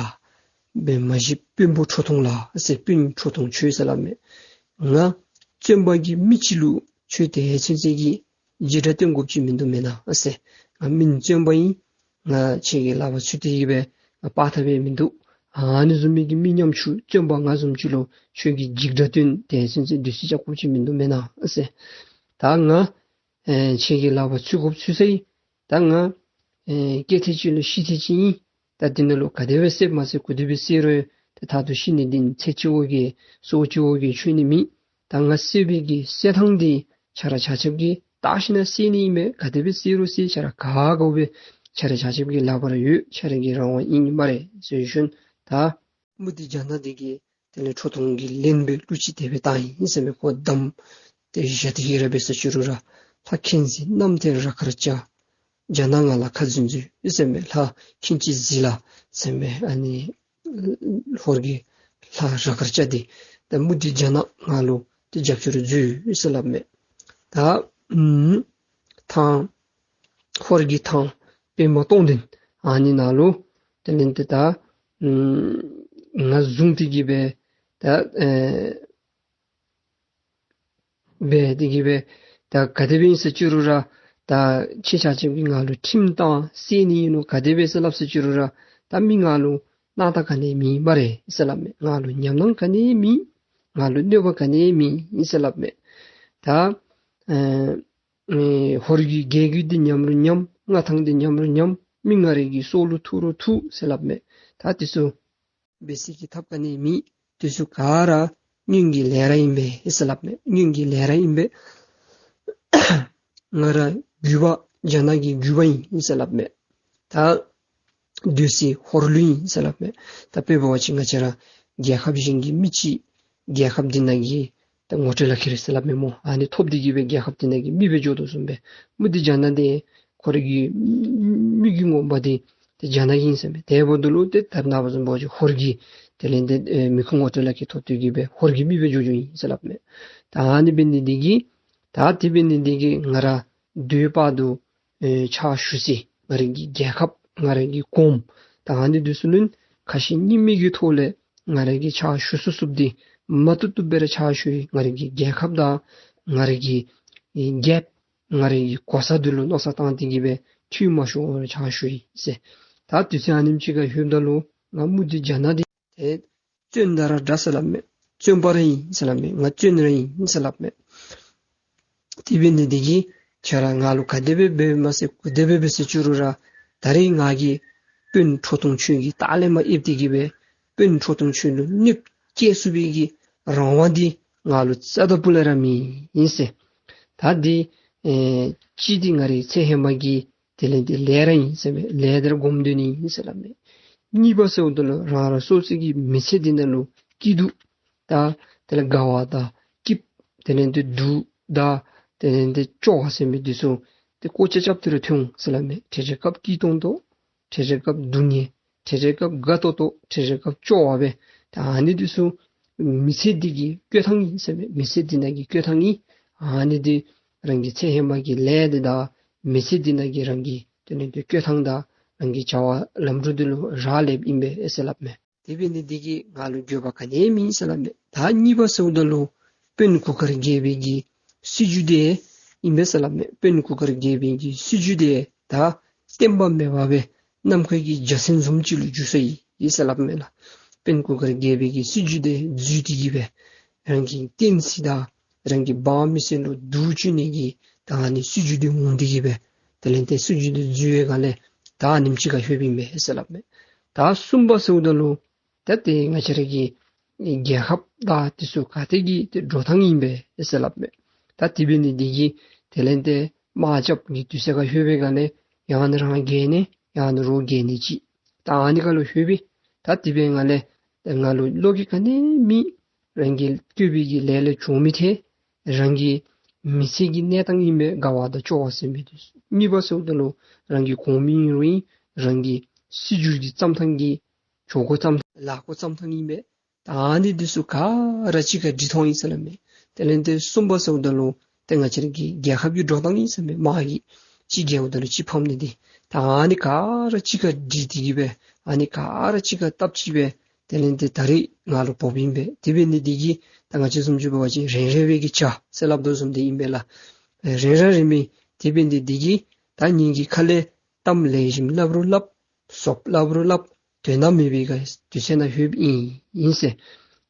འབད་མ་གཞི་དཔོན་པོ་ཁྲོ་ཐུང་ལགས་ཟེར། དཔོན་ཁྲོ་ཐུང་ཁྱོད་ཟེར་སླབ་མས། ང་བཙོན་པ་གི་མི་ཅིག་ལུ་ཁྱོད་དེ་ཚུན་ཚོད་ཀྱི་འཇིགས་སྐྲག་སྟོན་དགོཔ་ཅིག་མིན་འདུག་མེན་ན་ཟེར། ང་མི་བཙོན་པ་ཨིན། ང་ཁྱེད་ཀྱི་ལག་པར་ཚུད་དེ་གི་སྦེ་ང་སྤར་ཐབས་ཡང་མིན་འདུག། ཨ་ནི་བཟུམ་མའི་གི་མི་ཉམ་ཆུང་བཙོན་པ་ང་བཟུམ་ཅིག་ལུ་ཁྱོད་ཀྱིས་འཇིགས་སྐྲག་སྟོན་དེ་ཚུན་ཚོད་བདུད་རྩི་རྐྱབ་དགོཔ་ཅིག་མིན་འདུག་མེན་ན་ཟེར། ད་ང་ཨེ་ཁྱེད་ཀྱི་ལག་པར་ཚུད་དགོཔ་ཚུད་ས་ཨིན། ད་ང་ཨེ་སྐྱེ་ཐེངས་ཅིག་ལུ་ཤི་ཐེངས་ཅིག་ཨིན། ད་འདི་ནང་ལུ་ག་དེ་སྦེ་བསད་མ་བསད་ག་དེ་སྦེ་བསད་རུང་ད་མཐར་ཐུག་ཤི་ནི་འདི་ཚེ་སྤྱི་བོ་གིས་སྲོག་སྤྱི་བོ་གིས་ཆོད་ནི་མེད། ད་ང་བསད་པའི་གི་བསད་ཐངས་འདི་ཁྱེད་ར་ཆ་ཁྱབ་ཀྱིས་བལྟ་ཞིན་ན་བསད་ནི་ཨིན་མས། ག་དེ་སྦེ་བསད་རུང་བསད། ཁྱེད་ར་ག་དགའཝ་སྦེ་ཁྱེད་ར་ཆ་ཁྱབ་ཀྱི་ལག་པར་ཡོད། ཁྱེད་ར་གི་རང་དབང་ཨིན་སྨ་རེ་ཟེར་ཞུ་ནི། ད་མུ་སྟེགས་རྒྱ་ནག་འདི་གིས་དེ་ལས་ཁྲོ་ཐུང་གི་ལན་སྦེ་གླུ་ཅིག་དེ་སྦེ་བཏང་ཡི་ཟེར་མས། ཁོ་བསྡམས་ཏེ་བཞག་སྟེ་གི་ར་འབད་ཟེར་ཅི་རུང་ར། ལྷ་མཁྱེན་གཟིགས་རྣམ་ཐོས་ར་ཁར་བཅར། རྒྱ་ནག་ང་ལ་ཁ་འཛིན་མཛོད་ཟེར་མས། ལྷ་མཁྱེན་ཅིག་གཟིགས་ལ་ཟེར་མས། ཨ་ནི་ཧོར་གྱི་ལྷ་ར་ཁར་བཅར་ཏེ་ད་མུ་སྟེགས་རྒྱ་ནག་ང་ལུ་ཏེ་རྒྱབ་སྐྱོར་མཛོད་ཟེར་སླབ་མས། ད་ཨམ་ཐང་ཧོར་གྱི་ཐང་པདྨ་སྟོང་ལྡན་ཨ་ནི་ནང་ལུ་དེ་ལས་ཏེ་ད་ཨམ་ང་བཟུང་སྟེ་གི་སྦེ་ད་ཨེ་འབད་དེ་གི་སྦེ་ད་ག་དེ་སྦེ་ཨིན་ཟེར་ཅི་རུང་ར་ད་ཁྱེད་ཆ་ཁྱབ་ཀྱིས་ང་ལུ་ཁྲིམས་བཏང་བསད་ནི་ཨིན་ནོ་ག་དེ་སྦེ་ཟེར་སླབ་ཟེར་ཅི་རུང་ར་ད་མི་ང་ལུ་སྣང་དག་ག་ནི་མེད་སྨ་རེ་ཟེར་སླབ་མས། ང་ལུ་ཉམས་སྣང་ག་ནི་མེད། ང་ལུ་གནོད་པ་ག་ནི་མེད་ཟེར་སླབ་མས། ད་ཨེ་ཨེ་ཧོར་གྱི་རྒྱལ་བརྒྱུད་འདི་ཉམས་རུང་ཉམས། མངའ་ཐང་འདི་ཉམས་རུང་ཉམས། མི་ང་རའི་གི་སྲོག་ལུ་ཐུག་རུང་ཐུག་ཟེར་སླབ་མས། ད་དེ་ཚུ་འབད་སའི་གི་ཐབས་ག་ནི་མེད། དེ་ཚུ་ག་ར་སྔོན་གྱི་ལས་ར་ཨིན་པས་ཟེར་སླབ་མས། སྔོན་གྱི་ལས་ར་ཨིན་པས། ང་ར་རྒྱུད་པ་རྒྱ་ནག་གི་རྒྱུད་པ་ཨིན་ཟེར་སླབ་མས། ད་སྡོད་ས་ཧོར་ལུ་ཨིན་ཟེར་སླབ་མས། ད་དཔེ་འབད་བ་ཅིན་ང་བཅས་ར་རྒྱལ་ཁབ་གཞན་གྱི་མི་ཅིག་རྒྱལ་ཁབ་འདི་ནང་གི་ད་ངོ་སྤྲོད་ལཱ་ཁག་རེ་ཟེར་སླབ་མས་སྨོ། ཨ་ནི་ཐོབ་སྟེ་གི་སྦེ་རྒྱལ་ཁབ་འདི་ནང་གི་མི་སྦེ་འགྱོ་དོ་བཟུམ་སྦེ་མུ་སྟེགས་རྒྱ་ནག་འདི་ཁོ་རའི་གི་མི་གི་ངོ་མ་འདི་ཏེ་རྒྱ་ནག་ཨིན་ཟེར་མས། དེ་འབདཝ་ད་ལུ་ཏེ་ད་རེས་ནངས་པ་བཟུམ་འབད་བ་ཅིན་ཧོར་གྱི་དེ་ལས་ཏེ་ཨེ་མི་ཁུངས་ངོ་སྤྲོད་ལཱ་ཁག་ཐོབ་སྟེ་གི་སྦེ་ཧོར་གྱི་མི་སྦེ་འགྱོ་འགྱོཝ་ཨིན་ཟེར་སླབ་མས། ད་ཨ་ནི་འབད་ནི་འདི་གིས་ད་དེ་འབད་ནི་འདི་གིས་ང་ར་དུས་བར་དུ་ཨེ་ཕྱག་ཞུ་ས་ང་རའི་གི་རྒྱལ་ཁབ་ང་རའི་གི་གོངམ་ད་ཨ་ནི་འདི་ཚུ་ལུ་ཁ་ཞེ་གཉིས་མེད་ཀྱི་ཐོག་ལས་ང་རའི་གི་ཕྱག་ཞུ་ཚུགས་ཚུགསཔ་འདི་མ་བཏུབ་བཏུབ་སྦེ་ར་ཕྱག་ཞུ་ཡི། ང་རའི་གི་རྒྱལ་ཁབ་དང་ང་རའི་གི་ཨེ་རྒྱལཔོ་ང་རའི་གི་གོ་ས་འདི་ལུ་མནོ་བསམ་བཏང་སྟེ་གི་སྦེ་འཐུས་མ་ཤོར་བར་ཕྱག་ཞུ་ཡི་ཟེར། ད་དུས་ཚོད་ཨ་ནེམ་ཅིག་ཁར་ལྷོདཔ་ད་ལུ་ང་མུ་སྟེགས་རྒྱ་ནག་འདི་ཏེ་བཙོན་དང་ར་འདྲ་ཟེར་སླབ་མས། བཙོན་པ་ར་ཨིན་ཟེར་སླབ་མས། ང་བཙོན་ར་ཨིན་ཟེར་སླབ་མས། དེ་འབད་ནི་འདི་གིས་ཁྱེད་ར་ང་ལུ་ག་དེ་སྦེ་འབད་མ་ཚད་ག་དེ་སྦེ་འབད་ཟེར་ཅི་རུང་ར་ད་རེས་ང་གིས་དཔོན་ཁྲོ་ཐུང་ཁྱོད་ཀྱི་ལྟག་ལས་མར་ཨེབ་སྟེ་གི་སྦེ་དཔོན་ཁྲོ་ཐུང་ཁྱོད་ལུ་གནོདཔ་བཀལ་ཚུགས་པའི་གི་རང་དབང་འདི་ང་ལུ་རྩ་དང་སྤུ་ལས་ར་མེད་ཟེར། ད་འདི་ཨེ་གཅིག་འདི་ང་རའི་ཚེ་ཧེ་མ་གི་དེ་ལས་ཏེ་ལས་ར་ཨིན་ཟེར་མས། ལས་འདི་ར་སྒོམ་སྡོད་ནི་ཨིན་ཟེར་སླབ་མས། གཉིས་པ་ཟེརཝ་ད་ལུ་རང་རང་སོ་སོ་གི་མི་ཚེ་འདི་ནང་ལུ་སྐྱིད་སྡུག་དང་དེ་ལས་དགའ་བ་དང་སྐྱིདཔ་དེ་ལས་ཏེ་སྡུག་དང་དེ་ལས་ཏེ་སྐྱོ་བ་ཟེར་མི་འདི་ཚུ་ཏེ་ཀོ་ཅི་རྐྱབ་སྟེ་ར་ཐོན་འོང་ཟེར་སླབ་མས། ཏེ་རེ་རེ་སྐབས་སྐྱིད་ཏོང་ཏོ་རེ་རེ་སྐབས་སྡུག་བསྔལ་རེ་རེ་སྐབས་དགའ་ཏོག་ཏོ་རེ་རེ་སྐབས་སྐྱོ་བ་སྦེ་ད་ཨ་ནི་འདི་ཚུ་མི་ཚེ་འདི་གི་བསྐོས་ཐང་ཨིན་ཟེར་མས། མི་ཚེ་འདི་ནང་གི་བསྐོས་ཐང་ཨིན། ཨ་ནི་འདི་རང་གི་ཚེ་ཧེ་མ་གི་ལས་འདི་དང་མི་ཚེ་འདི་ནང་གི་རང་གི་དེ་ལས་ཏེ་བསྐོས་ཐང་དང་རང་གི་བྱ་བ་ལམ་འགྲོ་འདི་ལུ་རག་ལསཔ་ཨིན་པས་ཟེར་སླབ་མས། དེ་འབད་ནི་འདི་གིས་ང་ལུ་འགྱོད་པ་ག་ནི་མེད་ཟེར་སླབ་མས། ད་གཉིས་པ་ཟེརཝ་ད་ལུ་དཔོན་གུར་དཀར་རྒྱལ་པོའི་གི་སྲིད་བྱུས་འདི་ཨིན་པས་ཟེར་སླབ་མས། དཔོན་གུར་དཀར་རྒྱལ་པོའི་གི་སྲིད་བྱུས་འདི་ད་བསྟན་པ་མེད་པར་སྦེ་ནམ་མཁའི་གི་འཇའ་ཚོན་བཟུམ་ཅིག་ལུ་འགྱུར་སོ་ཡི་ཟེར་སླབ་མས་ལགས། དཔོན་གུར་དཀར་རྒྱལ་པོའི་གི་སྲིད་བྱུས་འདི་བརྫུས་ཏེ་གི་སྦེ་རང་གི་བསྟན་སྲིད་དང་རང་གི་འབངས་མི་སེར་ལུ་སྡུག་བཅུག་ནི་གི་ད་ཨ་ནི་སྲིད་བྱུས་འདི་འོང་སྟེ་གི་སྦེ་དེ་ལས་ཏེ་སྲིད་བྱུས་འདི་བརྫུས་པའི་སྒང་ལས་ད་ཨ་ནེམ་ཅིག་ཁར་ལྷོདཔ་ཨིན་པས་ཟེར་སླབ་མས། ད་གསུམ་པ་ཟེརཝ་ད་ལུ་ད་ཏེ་ང་བཅས་ར་གི་རྒྱལ་ཁབ་དང་འདི་ཚུ་ག་ཏེ་གི་ཏེ་འགྲོ་ཐངས་ཨིན་པས་ཟེར་སླབ་མས། ད་དེ་འབད་ནི་འདི་གིས་དེ་ལས་ཏེ་དམག་རྐྱབ་ཀྱི་དུས་ཚོད་ཁར་ལྷོད་པའི་སྒང་ལས་ཡང་ན་རང་རྒྱལ་ནི་ཡང་ན་རོགས་རྒྱལ་ནི་ཅིག་ད་ཨ་ནི་ཁར་ལུ་ལྷོད་པས། ད་དེ་འབད་བའི་སྒང་ལས་ང་ལུ་བློ་འགྱོད་ག་ནི་མེད། རང་གིས་བསྐོས་པའི་གི་ལས་ལས་བྱུང་མི་ཐལ། རང་གི་མི་ཚེ་གི་གནས་སྟངས་ཨིན་པས། དགའ་བ་དང་སྐྱོ་བ་ཟེར་མི་འདི་གཉིས་པ་ཟེརཝ་ད་ལུ་རང་གི་གོང་མ་ཨིན་རུང་ཨིན། རང་གི་སྲིད་བྱུས་ཀྱི་བརྩམ་ཐངས་ཀྱི་ཆོ་ག་བརྩམ་ལཱ་འགོ་བརྩམ་ཐངས་ཨིན་པས། ད་ཨ་ནི་འདི་ཚུ་ག་ར་གཅིག་ཁར་སྒྲིལ་ཐོན་ཡི་ཟེར་སླབ་མས། དེ་ལས་ཏེ་གསུམ་པ་ཟེརཝ་ད་ལུ་ཏེ་ང་བཅས་ར་གི་རྒྱལ་ཁབ་ཀྱི་འགྲོ་སྟངས་ཨིན་ཟེར་མས། དམག་གི་གཅིག་རྒྱལཝ་ད་ལུ་གཅིག་ཕམ་ནི་འདི། ད་ཨ་ནི་ག་ར་གཅིག་ཁར་སྒྲིལ་ཏེ་གི་སྦེ་ཨ་ནི་ག་ར་གཅིག་ཁར་སྟབས་གཅིག་སྦེ་དེ་ལས་ཏེ་ད་རིས་ང་ལུ་ཕོགཔ་ཨིན་པས། དེ་འབད་ནི་འདི་གིས་ད་ང་བཅས་བཟུམ་ཅིག་འབད་བ་ཅིན་རན་རན་བའི་གི་བྱ་ཟེར་སླབ་དོ་བཟུམ་འདི་ཨིན་པས་ལགས། རན་ར་རན་མི་དེ་འབད་ནི་འདི་གིས་ད་ངེ་གི་ཁ་ལས་གཏམ་ལེགས་ཤོམ་སླབ་རུང་སླབ། ཟོགཔ་སླབ་རུང་སླབ། དོན་དག་མེད་པའི་ག་དུས་ཚོད་ནང་ལྷོདཔ་ཨིན་ཨིན་ཟེར།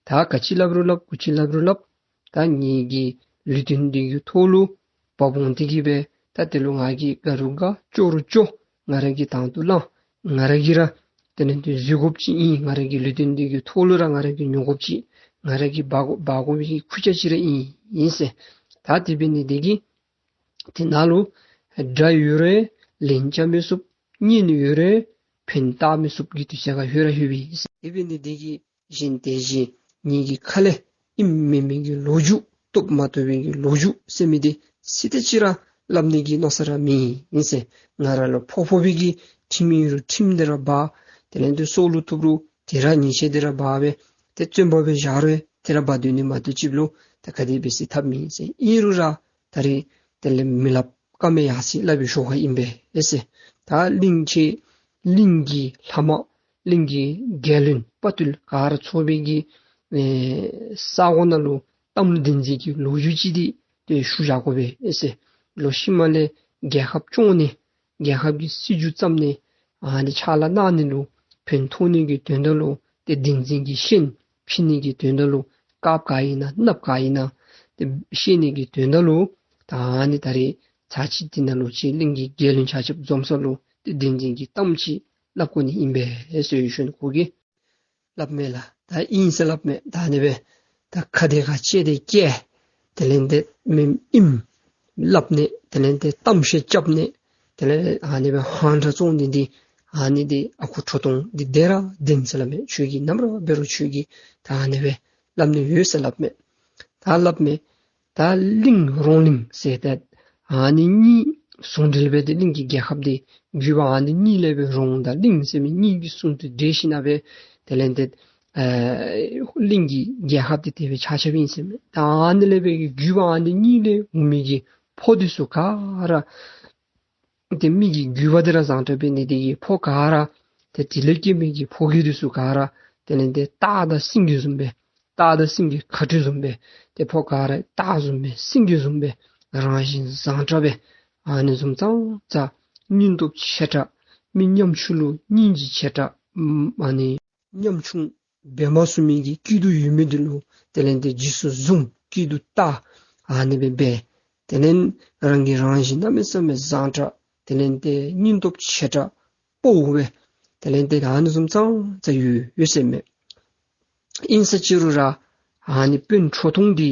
ད་ག་ཅི་སླབ་རུང་སླབ། གུ་ཅི་སླབ་རུང་སླབ། ད་ངེ་གི་ལུས་རྟེན་འདི་གི་ཐོག་ལུ་བབ་འོང་སྟེ་གི་སྦེ་ད་དེ་ལུ་ང་གིས་དགའ་རུང་དགའ་སྐྱོ་རུང་སྐྱོ། ང་ར་གིས་དང་དུ་བླངས། ང་ར་གིས་ར་དེ་ལས་ཏེ་བཟོད་དགོཔ་ཅིག་ཨིན། ང་ར་གི་ལུས་རྟེན་འདི་གི་ཐོག་ལུ་ར་ང་ར་གིས་མྱོང་དགོཔ་ཅིག། ང་ར་གིས་འབག་འབག་དགོ་པའི་གི་ཁུར་ཆ་ཅིག་ར་ཨིན་ཨིན་ཟེར། ད་དེ་འབད་ནི་འདི་གིས་དེ་ནང་ལུ་དགྲ་ཡོད་རུང་ལན་རྐྱབ་མི་ཚུགས། གཉེན་ཡོད་རུང་ཕན་བཏགས་མི་ཚུགས་ཀྱི་དུས་ཚོད་ཁར་ལྷོད་ར་ལྷོད་པས་ཟེར། དེ་འབད་ནི་འདི་གིས་གཞན་དེ་བཞིན་ངེ་གི་ཁ་ལས་ཨིནམ་མེན་མེན་གྱི་ལོ་རྒྱུས་རྟོགས་མ་རྟོགས་པའི་གི་ལོ་རྒྱུས་ཟེར་མི་འདི་ཅི་ཏེ་ཅིག་ར་སླབ་ནི་གི་མནོ་ས་ར་མེད་ཨིན་ཟེར། ང་ར་ལུ་ཕོག་ཕོག་པའི་གི་ཁྲིམས་ཨིན་རུང་ཁྲིམས་འདི་ར་འབག། དེ་ལས་ཏེ་སྲོག་ལུ་ཐུག་རུང་དེ་ར་ཉེས་ཆད་འདི་ར་འབག་སྦེ་ཏེ་བཙོན་པ་སྦེ་བཞག་རུང་དེ་ར་འབག་སྡོད་ནི་མ་གཏོགས་ཅིག་ལུ་ད་ག་དེ་འབད་སའི་ཐབས་མེད་ཟེར། ཨིན་རུང་ར་ད་རིས་དེ་ལས་མི་སླབ་ཀ་མེད་ཡར་སོ་ཡི་སླབ་པའི་ཞོར་ཁར་ཨིན་པས་ཨེ་ཟེར། ད་གླིང་ཆེ་གླིང་གི་ལྷ་དམག་གླིང་གི་རྒྱལ་བློན་དཔའ་བརྟུལ་ག་ར་ཚོགས་པའི་གི་ཨེ་ས་གོ་ནང་ལུ་གཏམ་བདེན་འཛིན་གྱི་ལོ་རྒྱུས་ཅིག་འདི་ཏེ་ཞུ་བཞག་དགོ་པས་ཨེ་ཟེར། ལོག་ཤུལ་མ་ལས་རྒྱལ་ཁབ་སྐྱོང་ནི་རྒྱལ་ཁབ་ཀྱི་སྲིད་བྱུས་བརྩམ་ནི་ཨ་ནི་ཕྱག་ལཱ་གནང་ནི་ལུ་ཕན་ཐོགས་ནི་གི་དོན་དག་ལུ་ཏེ་བདེན་འཛིན་གྱི་ཤན་ཕྱེ་ནི་གི་དོན་དག་ལུ་དཀརཔོ་ག་ཨིན་ན་གནགཔོ་ག་ཨིན་ན་ཏེ་ཤེས་ནི་གི་དོན་དག་ལུ་ད་ཨ་ནི་ད་རིས་ཚར་གཅིག་འདི་ནང་ལུ་ཅིག་གླིང་གི་རྒྱལ་བློན་ཆ་ཁྱབ་འཛོམས་ས་ལུ་ཏེ་བདེན་འཛིན་གྱི་གཏམ་ཅིག་སླབ་དགོ་ནི་ཨིན་པས་ཨེ་ཟེར་ཞུ་ནི། ཁོ་གིས་སླབ་མས་ལགས། ད་ཨིན་ཟེར་སླབ་མས། ད་ཨ་ནི་སྦེ་ད་ཁ་དེ་ཁར་ལྕེ་དེ་བཀལ། དེ་ལས་ཏེ་མེནམ་ཨིནམ་སླབ་ནི། དེ་ལས་ཏེ་གཏམ་བཤད་རྐྱབ་ནི། དེ་ལས་ཨ་ནི་སྦེ་ཧང་སྒྲ་བཙོང་ནི་འདི་ཨ་ནི་འདི་ཨ་ཁུ་ཁྲོ་ཐུང་འདི་དེ་ར་བདེན་ཟེར་སླབ་མས། ཁྱོད་ཀྱིས་ནམ་ར་འབད་རུང་ཁྱོད་ཀྱིས་ད་ཨ་ནི་སྦེ་སླབ་ནི་ཡོད་ཟེར་སླབ་མས། ད་སླབ་མས། ད་གླིང་རོང་གླིང་ཟེར་ཏེ་ཨ་ནི་གཉིས་ཟུང་འབྲེལ་སྦེ་ཏེ་གླིང་གི་རྒྱལ་ཁབ་འདི་བརྒྱུད་པ་ཨ་ནི་གཉིས་ལས་སྦེ་རོང་དང་གླིང་ཟེར་མི་གཉིས་ཀྱི་ཟུང་དུ་འབྲེལ་ཞིན་ན་སྦེ་དེ་ལས་ཏེ་ཨེ་གླིང་གི་རྒྱལ་ཁབ་འདི་དེ་སྦེ་ཆགས་ཆགསཔ་ཨིན་ཟེར་མས། ད་ཨ་ནི་ལས་སྦེ་བརྒྱུད་པ་ཨ་ནི་གཉིས་ལས་འོང་མི་གི་ཕོ་འདི་ཚུ་ག་ར་ཏེ་མི་གི་རྒྱུད་པ་འདི་ར་བཟང་དྲགས་འབད་ནི་འདི་གིས་ཕོ་ག་ར་ཏེ་དེ་ལས་སྐྱེས་མི་གི་ཕོ་རྒྱས་འདི་ཚུ་ག་ར་དེ་ལས་ཏེ་སྟག་དང་སེང་གེ་བཟུམ་སྦེ་སྟག་དང་སེང་གེ་ཁ་སྤྲོད་བཟུམ་སྦེ་ཏེ་ཕོ་ག་ར་སྟག་བཟུམ་སྦེ་སེང་གེ་བཟུམ་སྦེ་རང་བཞིན་བཟང་དྲགས་སྦེ་ཨ་ནི་བཟུམ་ཙང་ཙ་སྙིང་སྟོབས་ཆེ་དྲགས་མི་ཉམ་ཆུང་ལུ་སྙིང་རྗེ་ཆེ་དྲགས་ཨ་ནི་ཉམ་ཆུང་འབད་མ་ཚུགས་མི་གི་སྐྱིད་སྡུག་ཡོད་མི་འདི་ལུ་དེ་ལས་ཏེ་རྗེས་སུ་བཟུང་སྐྱིད་སྡུག་བལྟ། ཨ་ནི་སྦེ་འབད། དེ་ལས་རང་གི་རང་བཞིན་གནམ་མེད་ས་མེད་བཟང་དྲགས་དེ་ལས་ཏེ་སྙིང་སྟོབས་ཆེ་དྲགས་སྤོ་བོ་སྦེ་དེ་ལས་ཏེ་ཨ་ནི་བཟུམ་ཙང་ཙ་ཡོད་ཡོད་ཟེར་མས། ཨིན་ས་ཅི་རུང་ར་ཨ་ནི་དཔོན་ཁྲོ་ཐུང་འདི་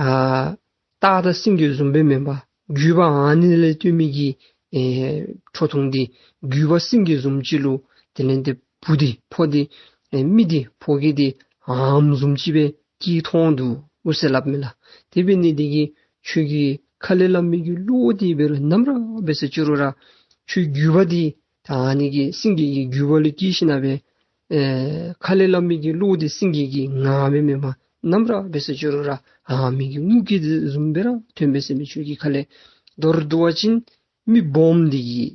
ཨ་སྟག་དང་སེང་གེ་བཟུམ་སྦེ་མེན་པར་རྒྱུད་པ་ཨ་ནི་ལས་བརྟེན་མི་གི་ཨེ་ཁྲོ་ཐུང་འདི་རྒྱུད་པ་སེང་གེ་བཟུམ་ཅིག་ལུ་དེ་ལས་ཏེ་བུ་འདི་ཕོ་འདི་ཨེ་མི་འདི་ཕོ་རྒས་འདི་ཨམ་བཟུམ་ཅིག་སྦེ་སྐྱེས་ཐོན་འདུག་ཟེར་སླབ་མས་ལགས། དེ་འབད་ནི་འདི་གིས་ཁྱོད་ཀྱི་ཁ་ལས་སླབ་མི་གི་བློ་འདི་འབད་རུང་ནམ་ར་འབད་ས་ཅི་རུང་ར་ཁྱོད་རྒྱུད་པ་འདི་ད་ཨ་ནི་གི་སེང་གེ་གི་རྒྱུད་པ་ལུ་སྐྱེས་ཞིན་ན་སྦེ་ཨེ་ཁ་ལས་སླབ་མི་གི་བློ་འདི་སེང་གེ་གི་ངག་སྦེ་མེན་པར་ནམ་ར་འབད་ས་ཅི་རུང་ར་ཨ་མི་གི་རྔུལ་སྐད་འདི་བཟུམ་སྦེ་ར་ཐོན་པས་ཟེར་མས། ཁྱོད་ཀྱི་ཁ་ལས། མདོར་བསྡུ་བ་ཅིན་མི་སྦོམ་འདི་གིས་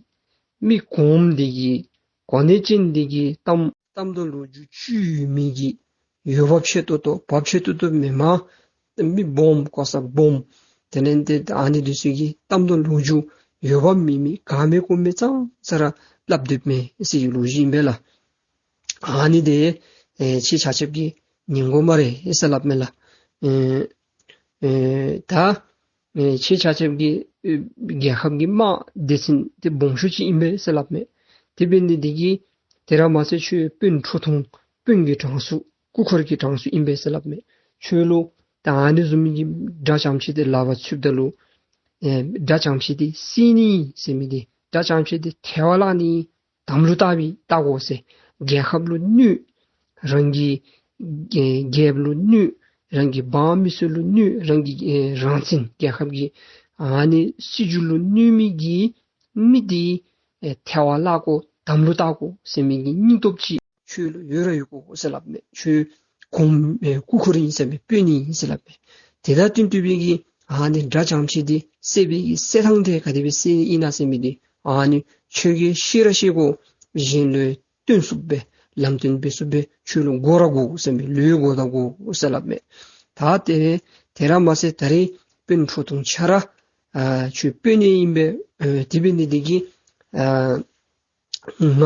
མི་གོངམ་འདི་གིས་གོ་གནས་ཅན་འདི་གིས་གཏམ་གཏམ་དང་ལོ་རྒྱུས་བཅུད་ཡོད་མི་གི་འོས་འབབ་ཆེ་ཏོག་ཏོ་བབ་ཆེ་ཏོག་ཏོ་མེན་པར་མི་སྦོམ་གོ་ས་སྦོམ་དེ་ལས་ཏེ་ཨ་ནི་འདི་ཚུ་གིས་གཏམ་དང་ལོ་རྒྱུས་འོས་འབབ་མེད་མི་ག་མེད་གུ་མེད་ཙང་ཙ་ར་སླབ་སྡོདཔ་མས་ཟེར་བའི་ལོ་རྒྱུས་ཨིན་པས་ལགས། ཨ་ནི་འདི་ཨེ་ཁྱེད་ཆ་ཁྱབ་ཀྱིས་ཉན་དགོ་སྨ་རེ་ཟེར་སླབ་མས་ལགས། ཨེ་ཨེ་ད་ཨེ་ཁྱེད་ཆ་ཁྱབ་ཀྱི་ཨེ་རྒྱལ་ཁབ་ཀྱི་དམག་སྡེ་ཚན་འདི་སྦོམ་ཤོས་ཅིག་ཨིན་པས་ཟེར་སླབ་མས། དེ་འབད་ནི་འདི་གིས་དེ་ར་མ་ཚད་ཁྱོད་དཔོན་ཁྲོ་ཐུང་དཔོན་གྱི་གྲངས་སུ་སྐུ་འཁོར་གྱི་གྲངས་སུ་ཨིན་པས་ཟེར་སླབ་མས། ཁྱོད་ལུ་ད་ཨ་ནི་བཟུམ་མའི་གི་དགྲ་རྐྱངམ་ཅིག་འདི་ལག་པར་ཚུདཔ་ད་ལུ་ཨེ་དགྲ་རྐྱངམ་ཅིག་འདི་བསད་ནི་ཟེར་མི་འདི་དགྲ་རྐྱངམ་ཅིག་འདི་ཐལ་བར་བརླག་ནི་དམ་ལུ་བཏགས་པའི་བལྟ་དགོ་ཟེར། རྒྱལ་ཁབ་ལུ་གནོད། རང་གི་ཨེ་རྒྱལཔོ་ལུ་གནོད། རང་གི་འབངས་མི་སེར་ལུ་གནོད། རང་གི་ཨེ་རང་བཙན་རྒྱལ་ཁབ་ཀྱི་ཨ་ནི་སྲིད་བྱུས་ལུ་གནོད་མི་གི་མི་འདི་ཨེ་ཐལ་བར་བརླག་དགོ་དམ་ལུ་བཏགས་དགོ་ཟེར་མི་གི་སྙིང་སྟོབས་ཅིག་ཁྱོད་ལུ་ཡོད་ར་ཡོད་དགོ་ཟེར་སླབ་མས། ཁྱོད་ གོངམ་ཨེ་སྐུ་འཁོར་ཨིན་ཟེར་མས། དཔོན་ཨིན་ཟེར་སླབ་མས། དེ་དང་བསྟུན་ཏེ་སྦེ་གི་ཨ་ནི་དགྲ་འཇམ་ཆེ་འདི་བསད་པའི་གི་བསད་ཐངས་དེ་ག་དེ་སྦེ་བསད་ཨིན་ན་ཟེར་མི་འདི་ཨ་ནི་ཁྱོད་ཀྱིས་ཤེས་ར་ཤེས་དགོ། གཞན་ལུ་སྟོན་ཚུགསཔ་སྦེ་ལམ་སྟོན་འབད་ཚུགསཔ་སྦེ་ཁྱོད་ལུ་དགོ་ར་དགོ་ཟེར་མས། ལོས་དགོ་དང་དགོ་ཟེར་སླབ་མས། ད་དེ་དེ་ར་མ་ཚད་ད་རེས་དཔོན་ཁྲོ་ཐུང་ཁྱོད་ར་ཨ་ཁྱོད་དཔོན་ཨིན་པས། ཨེ་དེ་འབད་ནི་འདི་གིས་ཨ་ང་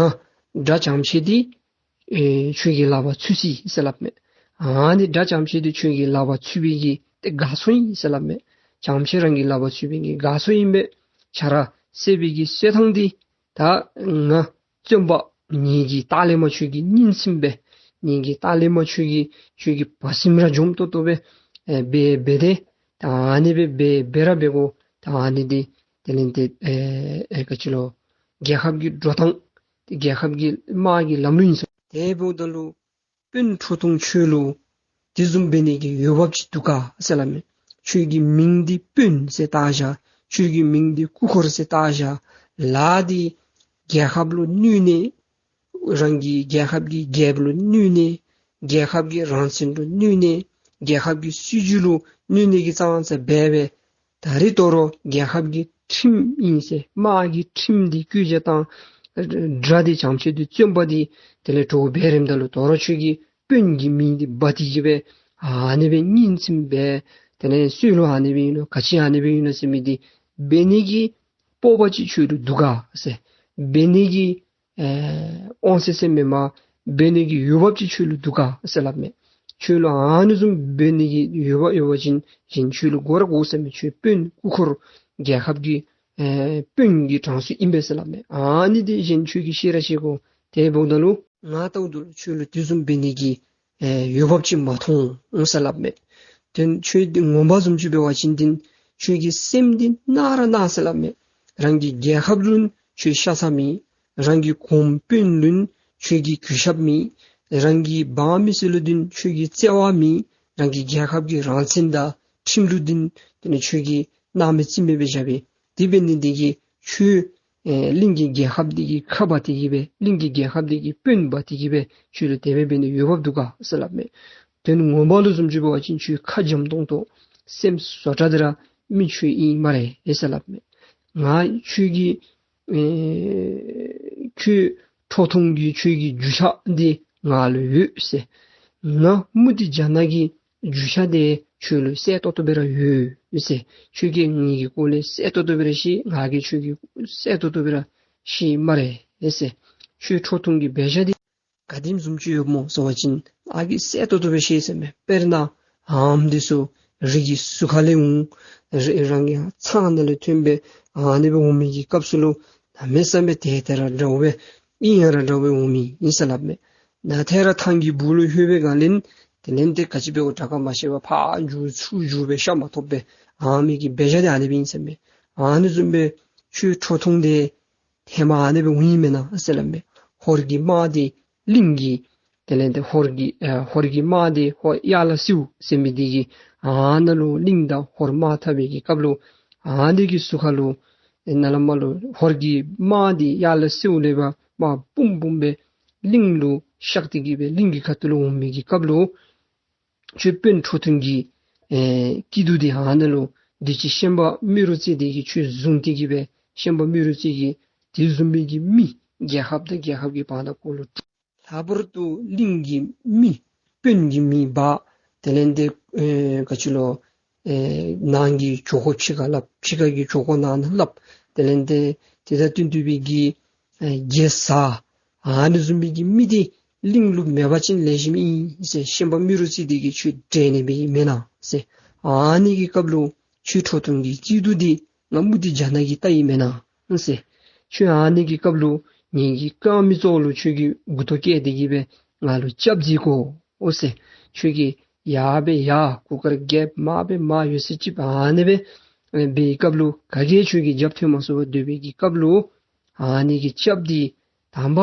དགྲ་འཇམ་ཆེ་འདི་ཨེ་ཁྱོད་ཀྱི་ལག་པར་ཚུད་ཅི་ཟེར་སླབ་མས། ཨ་ནི་དགྲ་འཇམ་ཆེ་འདི་ཁྱོད་ཀྱི་ལག་པར་ཚུད་པའི་གི་ཏེ་དགའ་ཚོར་ཨིན་ཟེར་སླབ་མས། འཇམ་ཆེ་རང་གི་ལག་པར་ཚུད་པའི་གི་དགའ་ཚོར་ཨིན་པས། ཁྱོད་ར་བསད་པའི་གི་བསད་ཐངས་འདི་ད་ང་བཙོན་པ་ངེ་གི་ལྟག་ལས་མར་ཁྱོད་ཀྱི་སྙིང་ཚིམ་སྦེ་ངེ་གི་ལྟག་ལས་མར་ཁྱོད་ཀྱི་ཁྱོད་ཀྱི་བ་སེམས་ར་འཇོམས་ཏོག་ཏོ་སྦེ་ཨེ་འབད་འབད་དེ་ད་ཨ་ནི་སྦེ་འབད་འབད་ར་འབད་དགོ། ད་ཨ་ནི་འདི་དེ་ལས་ཏེ་ཨེ་ཨེ་ག་ཅི་ལོ་རྒྱལ་ཁབ་ཀྱི་འགྲོ་ཐངས་རྒྱལ་ཁབ་ཀྱི་དམག་གི་ལམ་ལུགས་ཨིན་ཟེར། དེ་འབདཝ་ད་ལུ་དཔོན་ཁྲོ་ཐུང་ཁྱོད་ལུ་དེ་བཟུམ་འབད་ནི་གི་འོས་འབབ་ཅིག་འདུག་ག་ཟེར་སླབ་མས། ཁྱོད་ཀྱི་མིང་འདི་དཔོན་ཟེར་བཏགས་བཞག། ཁྱོད་ཀྱི་མིང་འདི་སྐུ་འཁོར་ཟེར་བཏགས་བཞག། ལཱ་འདི་རྒྱལ་ཁབ་ལུ་གནོད་ནི་རང་གི་རྒྱལ་ཁབ་ཀྱི་རྒྱལཔོ་ལུ་གནོད་ནི་རྒྱལ་ཁབ་ཀྱི་རང་བཙན་ལུ་གནོད་ནི་རྒྱལ་ཁབ་ཀྱི་སྲིད་བྱུས་ལུ་གནོད་ནི་གི་ཙང་ཙ་འབད་སྦེ་ད་རེས་དོ་རུང་རྒྱལ་ཁབ་ཀྱི་ཁྲིམས་ཨིན་ཟེར་དམག་གི་ཁྲིམས་འདི་བཀོད་རྒྱ་བཏང་། དགྲ་འདི་འཇམ་ཆེ་འདི་བཙོན་པ་འདི་དེ་ལས་གྲོལ་འབད་རནམ་ད་ལུ་དོ་རུང་ཁྱོད་ཀྱི་དཔོན་གྱི་མིང་འདི་འབག་སྟེ་གི་སྦེ་ཨ་ནི་སྦེ་སྙིང་ཚིམ་སྦེ་དེ་ལས་སུ་ལུ་ཨ་ནི་སྦེ་ཨིན་ནོ་ག་ཅི་ཨ་ནི་སྦེ་ཨིན་ནོ་ཟེར་མི་འདི་འབད་ནི་གི་སྤོབས་པ་ཅིག་ཁྱོད་ལུ་འདུག་ག་ཟེར། འབད་ནི་གི་ཨེ་དབང་ཚད་ཟེར་མེན་པར་འབད་ནི་གི་འོས་འབབ་ཅིག་ཁྱོད་ལུ་འདུག་ག་ཟེར་སླབ་མས། ཁྱོད་ལུ་ཨ་ནི་བཟུམ་འབད་ནི་གི་འོས་འབབ་ཡོད་པ་ཅིན་གཞན་ཁྱོད་ལུ་དགོ་ར་དགོ་ཟེར་མས། ཁྱོད་དཔོན་སྐུ་འཁོར་རྒྱལ་ཁབ་ཀྱི་ཨེ་དཔོན་གྱི་གྲངས་སུ་ཨིན་པས་ཟེར་སླབ་མས། ཨ་ནི་འདི་གཞན་ཁྱོད་ཀྱིས་ཤེས་ར་ཤེས་དགོ། དེ་འབདཝ་ད་ལུ་ང་ལྟཝ་ད་ལུ་ཁྱོད་ལུ་དེ་བཟུམ་འབད་ནི་གི་ཨེ་འོས་འབབ་ཅིག་མ་མཐོང་ཟེར་སླབ་མས། དེ་ཁྱོད་འདི་ངོ་མ་བཟུམ་ཅིག་འབད་བ་ཅིན་འདི་ཁྱོད་ཀྱི་སེམས་འདི་གནག་ར་གནག་ཟེར་སླབ་མས། རང་གི་རྒྱལ་ཁབ་ལུ་ཁྱོད་ཤ་ཚ་མེད། རང་གི་གོངམ་དཔོན་ལུ་ཁྱོད་ཀྱིས་གུས་ཞབས་མེད། རང་གི་འབངས་མི་སེར་ལུ་འདི་ཁྱོད་ཀྱིས་བརྩེ་བ་མེད། རང་གི་རྒྱལ་ཁབ་ཀྱི་རང་བཙན་དང་ཁྲིམས་ལུ་འདི་དེ་ནི་ཁྱོད་ཀྱིས་སྣང་མེད་རྩིས་མེད་སྦེ་བཞག་པས། དེ་འབད་ནི་འདི་གིས་ཁྱོད་ཨེ་གླིང་གི་རྒྱལ་ཁབ་འདི་གི་ཁ་འབག་སྟེ་གི་སྦེ་གླིང་གི་རྒྱལ་ཁབ་འདི་གི་དཔོན་འབག་སྟེ་གི་སྦེ་ཁྱོད་ལུ་དེ་སྦེ་འབད་ནི་འོས་འབབ་འདུག་ག་ཟེར་སླབ་མས། དོན་ངོ་མ་ལུ་བཟུམ་ཅིག་འབད་བ་ཅིན་ཁྱོད་ཁ་འཇམ་ཏོང་ཏོ་སེམས་བཟོ་དྲགས་ཏེ་ར་མི་ཁྱོད་ཨིན་སྨ་རེ་ཟེར་སླབ་མས། ང་ཁྱོད་ཀྱི་ཨེ་ཁྱོད་ཁྲོ་ཐུང་གི་ཁྱོད་ཀྱི་རྒྱུ་ཆ་འདི་ང་ལུ་ཡོད་ཟེར། ང་མུ་ཏིག་ཇ་ནག་གི་རྒྱུ་ཆ་འདི་ཁྱོད་ལུ་གསལ་ཏོག་ཏོ་སྦེ་ར་ཡོད་ཟེར། ཁྱོད་ཀྱིས་ངེ་གི་སྐོར་ལས་གསལ་ཏོག་ཏོ་སྦེ་ར་ཤེས། ང་གིས་ཁྱོད་ཀྱི་གསལ་ཏོག་ཏོ་སྦེ་ར་ཤེས་སྨ་རེ་ཟེར། ཁྱོད་ཁྲོ་ཐུང་གི་འབད་བཞག་འདི་ག་དེམ་བཟུམ་ཅིག་ཡོདཔ་སྨོ་ཟེར་བ་ཅིན་ང་གིས་གསལ་ཏོག་ཏོ་སྦེ་ཤེས་ཟེར་མས། དཔེར་ན་ཨམ་འདི་ཚུ་རི་གི་ཟུར་ཁ་ལས་འོང་། རི་རང་གི་ཚང་ནང་ལས་ཐོན་སྦེ་ཨ་ནི་སྦེ་འོང་མི་གི་སྐབས་སུ་ལུ་གནམ་མེད་ས་མེད་དེ་དེ་ར་འདྲཝ་སྦེ་ཨིན་ཡང་ར་འདྲཝ་སྦེ་འོང་མི་ཨིན་ཟེར་སླབ་མས། ནཱ་ཐད་ར་ཐང་གི་སྦུག་ལུ་ལྷོད་པའི་སྒང་ལས་དེ་ལས་ཏེ་ག་ཅི་འབད་དགོ་དྲག་ག་མ་ཤེས་པར་ཕར་འགྱོ་ཚུར་འགྱོ་སྦེ་ཤ་མ་ཐོབ་པར་ཨ་མི་གི་འབད་བཞག་འདི་ཨ་ནི་སྦེ་ཨིན་ཟེར་མས། ཨ་ནི་བཟུམ་སྦེ་ཁྱོད་ཁྲོ་ཐུང་འདི་ཧེ་མ་ཨ་ནི་སྦེ་འོང་ཡི་མེན་ན་ཟེར་སླབ་མས། ཧོར་གྱི་དམག་འདི་གླིང་གི་དེ་ལས་ཏེ་ཧོར་གྱི་ཨེ་ཧོར་གྱི་དམག་འདི་ཧོར་ཡར་ལ་སེའུ་ཟེར་མི་འདི་གིས་ཨ་ནཱ་ལུ་གླིང་དང་ཧོར་དམག་འཐབ་པའི་གི་སྐབས་ལུ་ཨ་ནི་གི་ཟུར་ཁ་ལུ་ཨེ་ནཱ་ལས་མར་ལུ་ཧོར་གྱི་དམག་འདི་ཡར་ལ་སེའུ་ལས་ཕར་དམག་འབུམ་འབུམ་སྦེ་གླིང་ལུ་གཤགས་ཏེ་གི་སྦེ་གླིང་གི་ཁ་ཐུག་ལུ་འོང་མི་གི་སྐབས་ལུ་ཁྱོད་དཔོན་ཁྲོ་ཐུང་གི་ཨེ་སྐྱིད་སྡུག་འདི་ཨ་ནཱ་ལུ་འདི་ཅིག་ཤན་པ་རྨེ་རུ་རྩེ་འདི་གིས་ཁྱོད་བཟུང་སྟེ་གི་སྦེ་ཤན་པ་རྨེ་རུ་རྩེ་གིས་དེ་བཟུམ་མའི་གི་མི་རྒྱལ་ཁབ་དང་རྒྱལ་ཁབ་ཀྱི་བར་ན་སྐོར་ལུ་ལྷག་པར་དུ་གླིང་གི་མི་དཔོན་གྱི་མི་འབག། དེ་ལས་ཏེ་ཨེ་ག་ཅི་ལོ་ཨེ་ནང་གི་ཇོ་ཁོ་ཕྱི་ཁར་སླབ། ཕྱི་ཁ་གི་ཇོ་ཁོ་ནང་ན་སླབ། དེ་ལས་ཏེ་དེ་དང་བསྟུན་ཏེ་སྦེ་གི་ཨེ་རྒྱལ་བཟའ་ཨ་ནི་བཟུམ་མའི་གི་མི་འདི་གླིང་ལུ་མེད་པ་ཅིན་ལེགས་ཤོམ་ཨིན་ཟེར། ཤན་པ་རྨེ་རུ་རྩེ་འདི་གིས་ཁྱོད་འདྲེན་ནི་སྦེ་ཨིན་མེན་ན་ཟེར། ཨ་ནི་གི་སྐབས་ལུ་ཁྱོད་ཁྲོ་ཐུང་གི་སྐྱིད་སྡུག་འདི་ང་མུ་ཏིག་ཇ་ནག་གིས་བལྟ་ཡི་མེན་ན་ཟེར། ཁྱོད་ཨ་ནི་གི་སྐབས་ལུ་ངེ་གི་རྐངམ་གི་ཙོག་ལུ་ཁྱོད་ཀྱིས་མགུ་ཏོ་བཀལ་ཏེ་གི་སྦེ་ང་ལུ་སྐྱབས་མཛད་དགོ་འོ་ཟེར། ཁྱོད་ཀྱིས་ཡར་སྦེ་ཡར་གུར་དཀར་རྒྱལཔོ་མར་སྦེ་མར་ཡོད་ཚད་ཅིག་ཨ་ནི་སྦེ་འབད་བའི་སྐབས་ལུ་ག་གིས་ཁྱོད་ཀྱི་རྒྱབ་ཐོན་མ་ཚུགས་པར་སྡོད་པའི་གི་སྐབས་ལུ་ཨ་ནི་གི་སྐྱབས་འདི་དང་པ་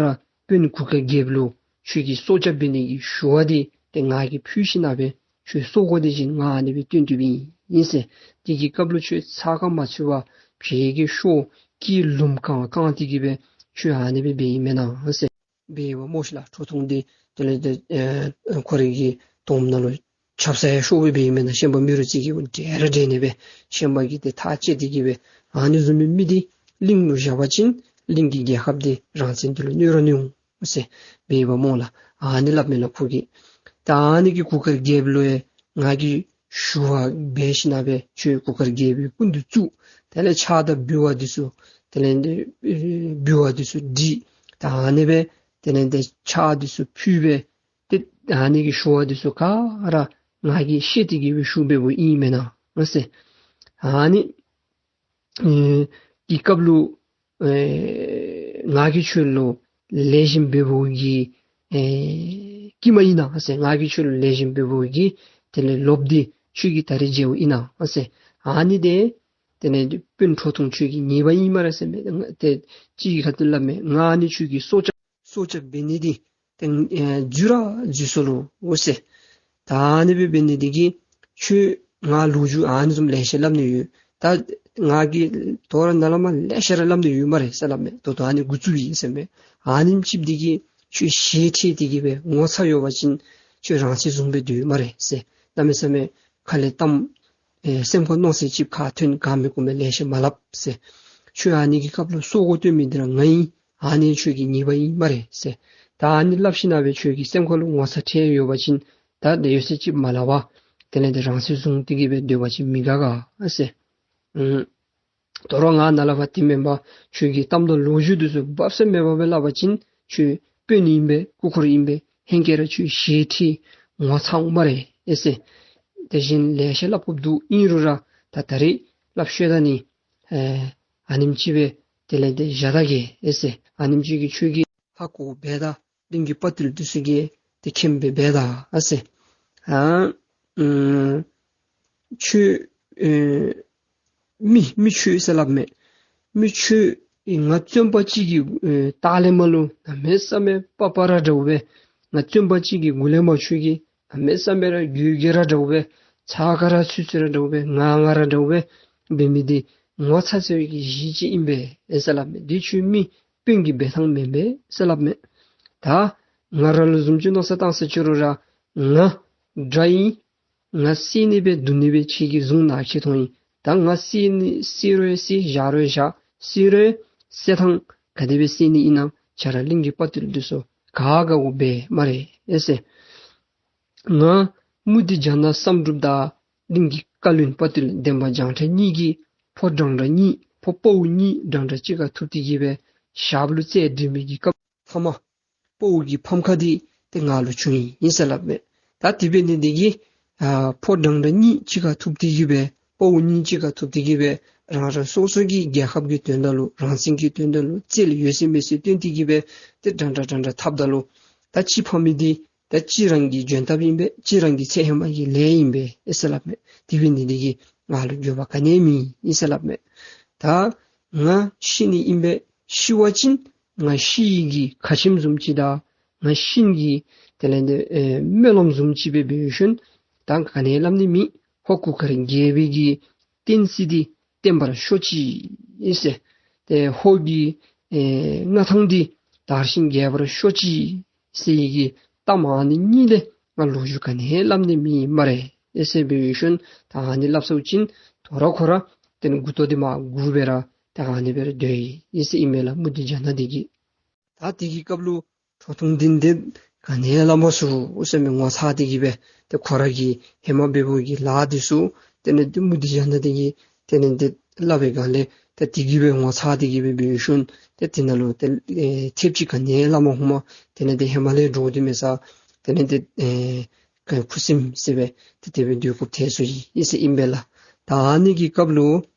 ར་དཔོན་གུར་དཀར་རྒྱལཔོ་ལུ་ཁྱོད་ཀྱིས་སྲོག་སྐྱབས་འབད་ནི་གི་ཞུ་བ་འདི་ཏེ་ང་གིས་ཕུལ་ཞིནམ་སྦེ་ཁྱོད་སྲོག་དགོ་དེ་བཞིན་ང་ཨ་ནི་སྦེ་བཏོན་ཏེ་སྦེ་ཨིན་ཟེར། དེ་གི་སྐབས་ལུ་ཁྱོད་ཚ་ག་མ་ཚུད་པར་བྱེད་ཀྱི་ཤོ་ཀི་ལུམ་གང་གང་སྟེ་གི་སྦེ་ཁྱོད་ཨ་ནི་སྦེ་འབད་ཡི་མེན་ན་ཟེར། འབད་བ་སྨོ་ཤིག་ལགས། ཁྲོ་ཐུང་འདི་ དེ་ལས་ཏེ་ཨེ་ཁོ་རའི་གི་དོམ་ནང་ལུ་ཆབ་གསང་ཡང་ཤོར་སྦེ་འབད་ཡི་མེན་ན། ཤན་པ་རྨེ་རུ་རྩེ་གིས་འབྲེ་ར་འབྲེ་ནི་སྦེ་ཤན་པ་གིས་ཏེ་ཐག་བཅད་དེ་གིས་སྦེ་ཨ་ནི་བཟུམ་མའི་མི་འདི་གླིང་ལུ་བཞག་པ་ཅིན་གླིང་གི་རྒྱལ་ཁབ་འདི་རང་བཙན་འདི་ལུ་གནོད་ར་གནོད་འོང་ཟེར་འབད་བ་སྨོ་ལགས། ཨ་ནི་སླབ་མས་ལགས་ཁོ་གིས། ད་ཨ་ནི་གི་གུར་དཀར་རྒྱལཔོ་ལུ་ཡང་ང་གིས་ཞུ་བ་འབད་ཞིན་ན་སྦེ་ཁྱོད་གུར་དཀར་རྒྱལ་པོའི་སྐུ་མདུན་བཙུགས། དེ་ལས་ཕྱག་དང་འབུལ་བ་འདི་ཚུ་དེ་ལས་ཏེ་ཨེ་འབུལ་བ་འདི་ཚུ་སྒྲིག། ད་ཨ་ནི་སྦེ་དེ་ལས་ཏེ་ཕྱག་འདི་ཚུ་ཕུལ་སྦེ་ཏེ་ཨ་ནི་གི་ཞུ་བ་འདི་ཚུ་ག་ར་ང་གིས་ཤེས་ཏེ་གིས་སྦེ་ཞུ་འབདཝ་ཨིན་མེན་ན་ཟེར། ཨ་ནི་ཨེ་གི་སྐབས་ལུ་ཨེ་ང་གིས་ཁྱོད་ལུ་ལེགས་ཤོམ་འབདཝ་གི་ཨེ་སྐྱིད་མ་ཨིན་ན་ཟེར། ང་གིས་ཁྱོད་ལུ་ལེགས་ཤོམ་འབདཝ་གི་དེ་ལས་ལོབ་འདི་ཁྱོད་ཀྱིས་ད་རིས་འཇལཝ་ཨིན་ན་ཟེར། ཨ་ནི་འདི་དེ་ལས་དཔོན་ཁྲོ་ཐུང་ཁྱོད་ཀྱི་ཉེས་པ་ཨིན་སྨ་རེ་ཟེར་མས། ཏེ་གཅིག་གིས་ཁ་ཐུག་སླབ་མས། ང་ནི་ཁྱོད་ཀྱི་སྲོག་སྐྱབས་སྲོག་སྐྱབས་འབད་ནི་འདི་ཏེ་ཨེ་འཛོལ་ར་འཛོལ་སོ་ལོ་ཟེར། ད་ཨ་ནི་སྦེ་འབད་ནི་འདི་གིས་ཁྱོད་ང་ལོ་རྒྱུས་ཨ་ནི་བཟུམ་ལེ་ཤ་སླབ་ནི་ཡོད། ད་ང་གིས་དོ་རུང་ནཱ་ལས་མར་ལེ་ཤ་ར་སླབ་ནི་ཡོད་སྨ་རེ་ཟེར་སླབ་མས། ད་ལྟོ་ཨ་ནི་འགོ་བཙུགས་ཡི་ཟེར་མས། ཨ་ནེམ་ཅིག་འདི་གིས་ཁྱོད་ཞེ་ཁྲེལ་ཏེ་གིས་སྦེ་ངོ་ཚ་ཡོད་པ་ཅིན་ཁྱོད་རང་སྲིད་བཟུང་སྦེ་སྡོད་སྨ་རེ་ཟེར། གནམ་མེད་ས་མེད་ཁ་ལས་གཏམ་ཨེ་སེམས་ཁར་མནོ་ས་ཅིག་ཁ་ཐོན་ག་མི་གོ་མི་ལེ་ཤ་མ་སླབ་ཟེར། ཁྱོད་ཨ་ནི་གི་སྐབས་ལུ་སྲོག་འགོ་བཏོན་མི་འདི་ར་ང་ཨིན། ཨ་ནི་ཁྱོད་ཀྱི་ཉེས་པ་ཨིན་སྨ་རེ་ཟེར། ད་ཨ་ནི་སླབ་ཞིན་ན་སྦེ་ཁྱོད་ཀྱི་སེམས་ཁར་ལུ་ངོ་ཚ་ཁྲེལ་ཡོད་པ་ཅིན་ད་དེ་ཡོད་ས་ཅིག་མ་སླབ་པར་དེ་ལས་ཏེ་རང་སྲིད་བཟུང་སྟེ་གིས་སྦེ་སྡོད་པ་ཅིན་མི་དགའ་ག་ཟེར། ཨུམ། དོ་རུང་ང་ནཱ་ལས་ཕར་དེ་མེན་པར་ཁྱོད་ཀྱི་གཏམ་དང་ལོ་རྒྱུས་འདི་ཚུ་སྦ་གསང་མེད་པར་སྦེ་སླབ་པ་ཅིན་ཁྱོད་དཔོན་ཨིན་པས། སྐུ་འཁོར་ཨིན་པས། ཧེང་སྐལ་ར་ཁྱོད་ཞེ་ཁྲེལ་ངོ་ཚ་འོང་སྨ་རེ་ཨེ་ཟེར། དེ་བཞིན་ལེ་ཤ་སླབ་དགོཔ་འདུག། ཨིན་རུང་ར་ད་ད་རིས་སླབ་ཤོད་ད་ནི་ཨེ་ཨ་ནེམ་ཅིག་སྦེ་དེ་ལས་ཏེ་བཞག་ད་གེ་ཨེ་ཟེར། ཨ་ནེམ་ཅིག་གིས་ཁྱོད་ཀྱིས་ཧ་གོ་སྦེ་ད་གླིང་གི་དཔའ་བརྟུལ་འདི་ཚུ་གིས་ཏེ་མཁྱེན་སྦེ་འབད་ད་ཨ་ཟེར། ཨ་ཨུམ་ཁྱོད་ཨེ་མི་མི་ཁྱོད་ཟེར་སླབ་མས། མི་ཁྱོད་ང་བཙོན་པ་ཅིག་གི་ཨེ་ལྟག་ལས་མར་ལུ་གནམ་མེད་ས་མེད་དཔའ་དཔའ་ར་འདྲཝ་སྦེ། ང་བཙོན་པ་ཅིག་གི་མགུ་ལས་མར་ཁྱོད་ཀྱིས་གནམ་མེད་ས་མེད་ར་རྒྱུད་རྒྱུད་ར་འདྲཝ་སྦེ། ཚ་ག་ར་ཚུད་ཚུད་ར་འདྲཝ་སྦེ། ངར་ངར་ར་འདྲཝ་སྦེ་འབད་མི་འདི་ངོ་ཚ་ཚ་བའི་གི་གཞི་ཅིག་ཨིན་པས་ཨེ་ཟེར་སླབ་མས། འདི་ཁྱོད་མི་དཔོན་གྱི་འབད་ཐངས་མེན་པས་ཟེར་སླབ་མས། ད་ང་ར་ལུ་བཟུམ་ཅིག་མནོ་བསམ་བཏང་ས་ཅིག་རུང་ར་ང་དགྲ་ཨིན། ང་བསད་ནི་སྦེ་བརྡུང་ནི་སྦེ་ཁྱེད་ཀྱིས་བཟུང་ནཱ་ཁྱེར་འཐོན་ཡི། ད་ང་བསད་ནི་བསད་རུང་བསད། བཞག་རུང་བཞག། བསད་རུང་བསད་ཐངས་ག་དེ་སྦེ་བསད་ནི་ཨིན་ན་ཁྱེད་ར་གླིང་གི་དཔའ་བརྟུལ་འདི་ཚུ་ག་ག་གུ་འབད་སྨ་རེ་ཨེ་ཟེར། ང་མུ་ཏིག་ཇ་ནག་བསམ་གྲུབ་དང་གླིང་གི་བཀའ་བློན་དཔའ་བརྟུལ་འདན་མ་བྱང་ཁྲ་གཉིས་ཀྱིས་ཕོ་འདྲན་འདྲ་གཉིས་ཕོ་དཔའ་བོ་གཉིས་འདྲན་འདྲ་གཅིག་ཁར་ཐུག་སྟེ་གིས་སྦེ་ཞག་ལུ་རྩེད་སྒྲིག་མི་གི་སྐབས་ཐ་མ་དཔའ་བོ་གི་ཕམ་ཁ་འདི་ཏེ་ང་ལུ་བྱུང་ཡི་ཨིན་ཟེར་སླབ་མས། ད་དེ་འབད་ནི་འདི་གིས་ཨ་ཕོ་འདྲན་འདྲ་གཉིས་གཅིག་ཁར་ཐུག་སྟེ་གིས་སྦེ་དཔའ་བོ་གཉིས་གཅིག་ཁར་ཐུག་སྟེ་གིས་སྦེ་རང་རང་སོ་སོ་གི་རྒྱལ་ཁབ་ཀྱི་དོན་དག་ལུ་རང་བཙན་གྱི་དོན་དག་ལུ་རྩལ་ཡོད་ཚད་མེད་ཚད་སྟོན་ཏེ་གིས་སྦེ་ཏེ་འདྲན་འདྲ་འདྲན་འདྲ་འཐབ་ད་ལུ་ད་གཅིག་ཕམ་མི་འདི་ད་གཅིག་རང་གི་འཇོན་ཐབས་ཨིན་པས། གཅིག་རང་གི་ཚེ་ཧེ་མ་གི་ལས་ཨིན་པས་ཨེ་ཟེར་སླབ་མས། དེ་འབད་ནི་འདི་གིས་ང་ལུ་འགྱོད་པ་ག་ནི་ཡང་མེད་ཨིན་ཟེར་སླབ་མས། ད་ང་ཤི་ནི་ཨིན་པས། ཤི་བ་ཅིན་ང་ཤི་ཡི་གི་ཁ་ཆེམས་བཟུམ་ཅིག་དང་ང་ཤི་ནི་གི་དེ་ལས་ཏེ་ཨེ་སྨོན་ལམ་བཟུམ་ཅིག་སྦེ་འབད་ཞིནམ་ད་ག་ནི་ཡང་སླབ་ནི་མེད། ཧོར་གུར་དཀར་རྒྱལ་པོའི་གི་བསྟན་སྲིད་འདི་བརྟན་པར་ཤོག་ཅིག་ཨིན་ཟེར། ཏེ་ཧོར་གྱི་ཨེ་མངའ་ཐང་འདི་དར་ཞིང་རྒྱས་པར་ཤོག་ཅིག་ཟེར་བའི་གི་གཏམ་ཨ་ནི་གཉིས་ལས་ང་ལོ་རྒྱུས་ག་ནི་ཡང་སླབ་ནི་མེད་སྨ་རེ་ཨེ་ཟེར་འབད་ཞིནམ་ད་ཨ་ནི་སླབ་ཚརཝ་ཅིག་དོ་རུང་ཁོ་ར་ཏེ་མགུ་ཏོ་འདི་མར་སྒུར་སྦེ་ར་ད་ཨ་ནི་སྦེ་ར་སྡོད་ཡི་ཨེ་ཟེར་ཨིན་མས་ལགས། མུ་ཏིག་ཇ་ནག་འདི་གིས། ད་དེ་གི་སྐབས་ལུ་ཁྲོ་ཐུང་འདི་འདི་ག་ནི་ཡང་སླབ་མ་ཚུགས་ཟེར་མི་ངོ་ཚ་སྟེ་གིས་སྦེ་ཏེ་ཁོ་ར་གི་ཧེ་མ་འབད་བའི་གི་ལཱ་འདི་ཚུ་དེ་ལས་ཏེ་མུ་ཏིག་ཇ་ནག་འདི་གིས་དེ་ལས་ཏེ་སླབ་པའི་སྒང་ལས་ཏེ་དེ་གིས་སྦེ་ངོ་ཚ་སྟེ་གིས་སྦེ་འབད་ཞིནམ་ཏེ་དེ་ནང་ལུ་ཏེ་ཨེ་ཐེབས་ཅིག་ག་ནི་ཡང་སླབ་མ་ནུམ་དེ་ལས་ཏེ་ཧེ་མ་ལས་འདྲོག་སྟེ་མེད་ས་དེ་ལས་ཏེ་ཨེ་ཁུ་སིམ་སི་སྦེ་ཏེ་དེ་སྦེ་སྡོད་དགོཔ་ཐལ་སོ་ཡི་ཨེ་ཟེར་ཨིན་པས་ལགས། ད་ཨ་ནི་གི་སྐབས་ལུ་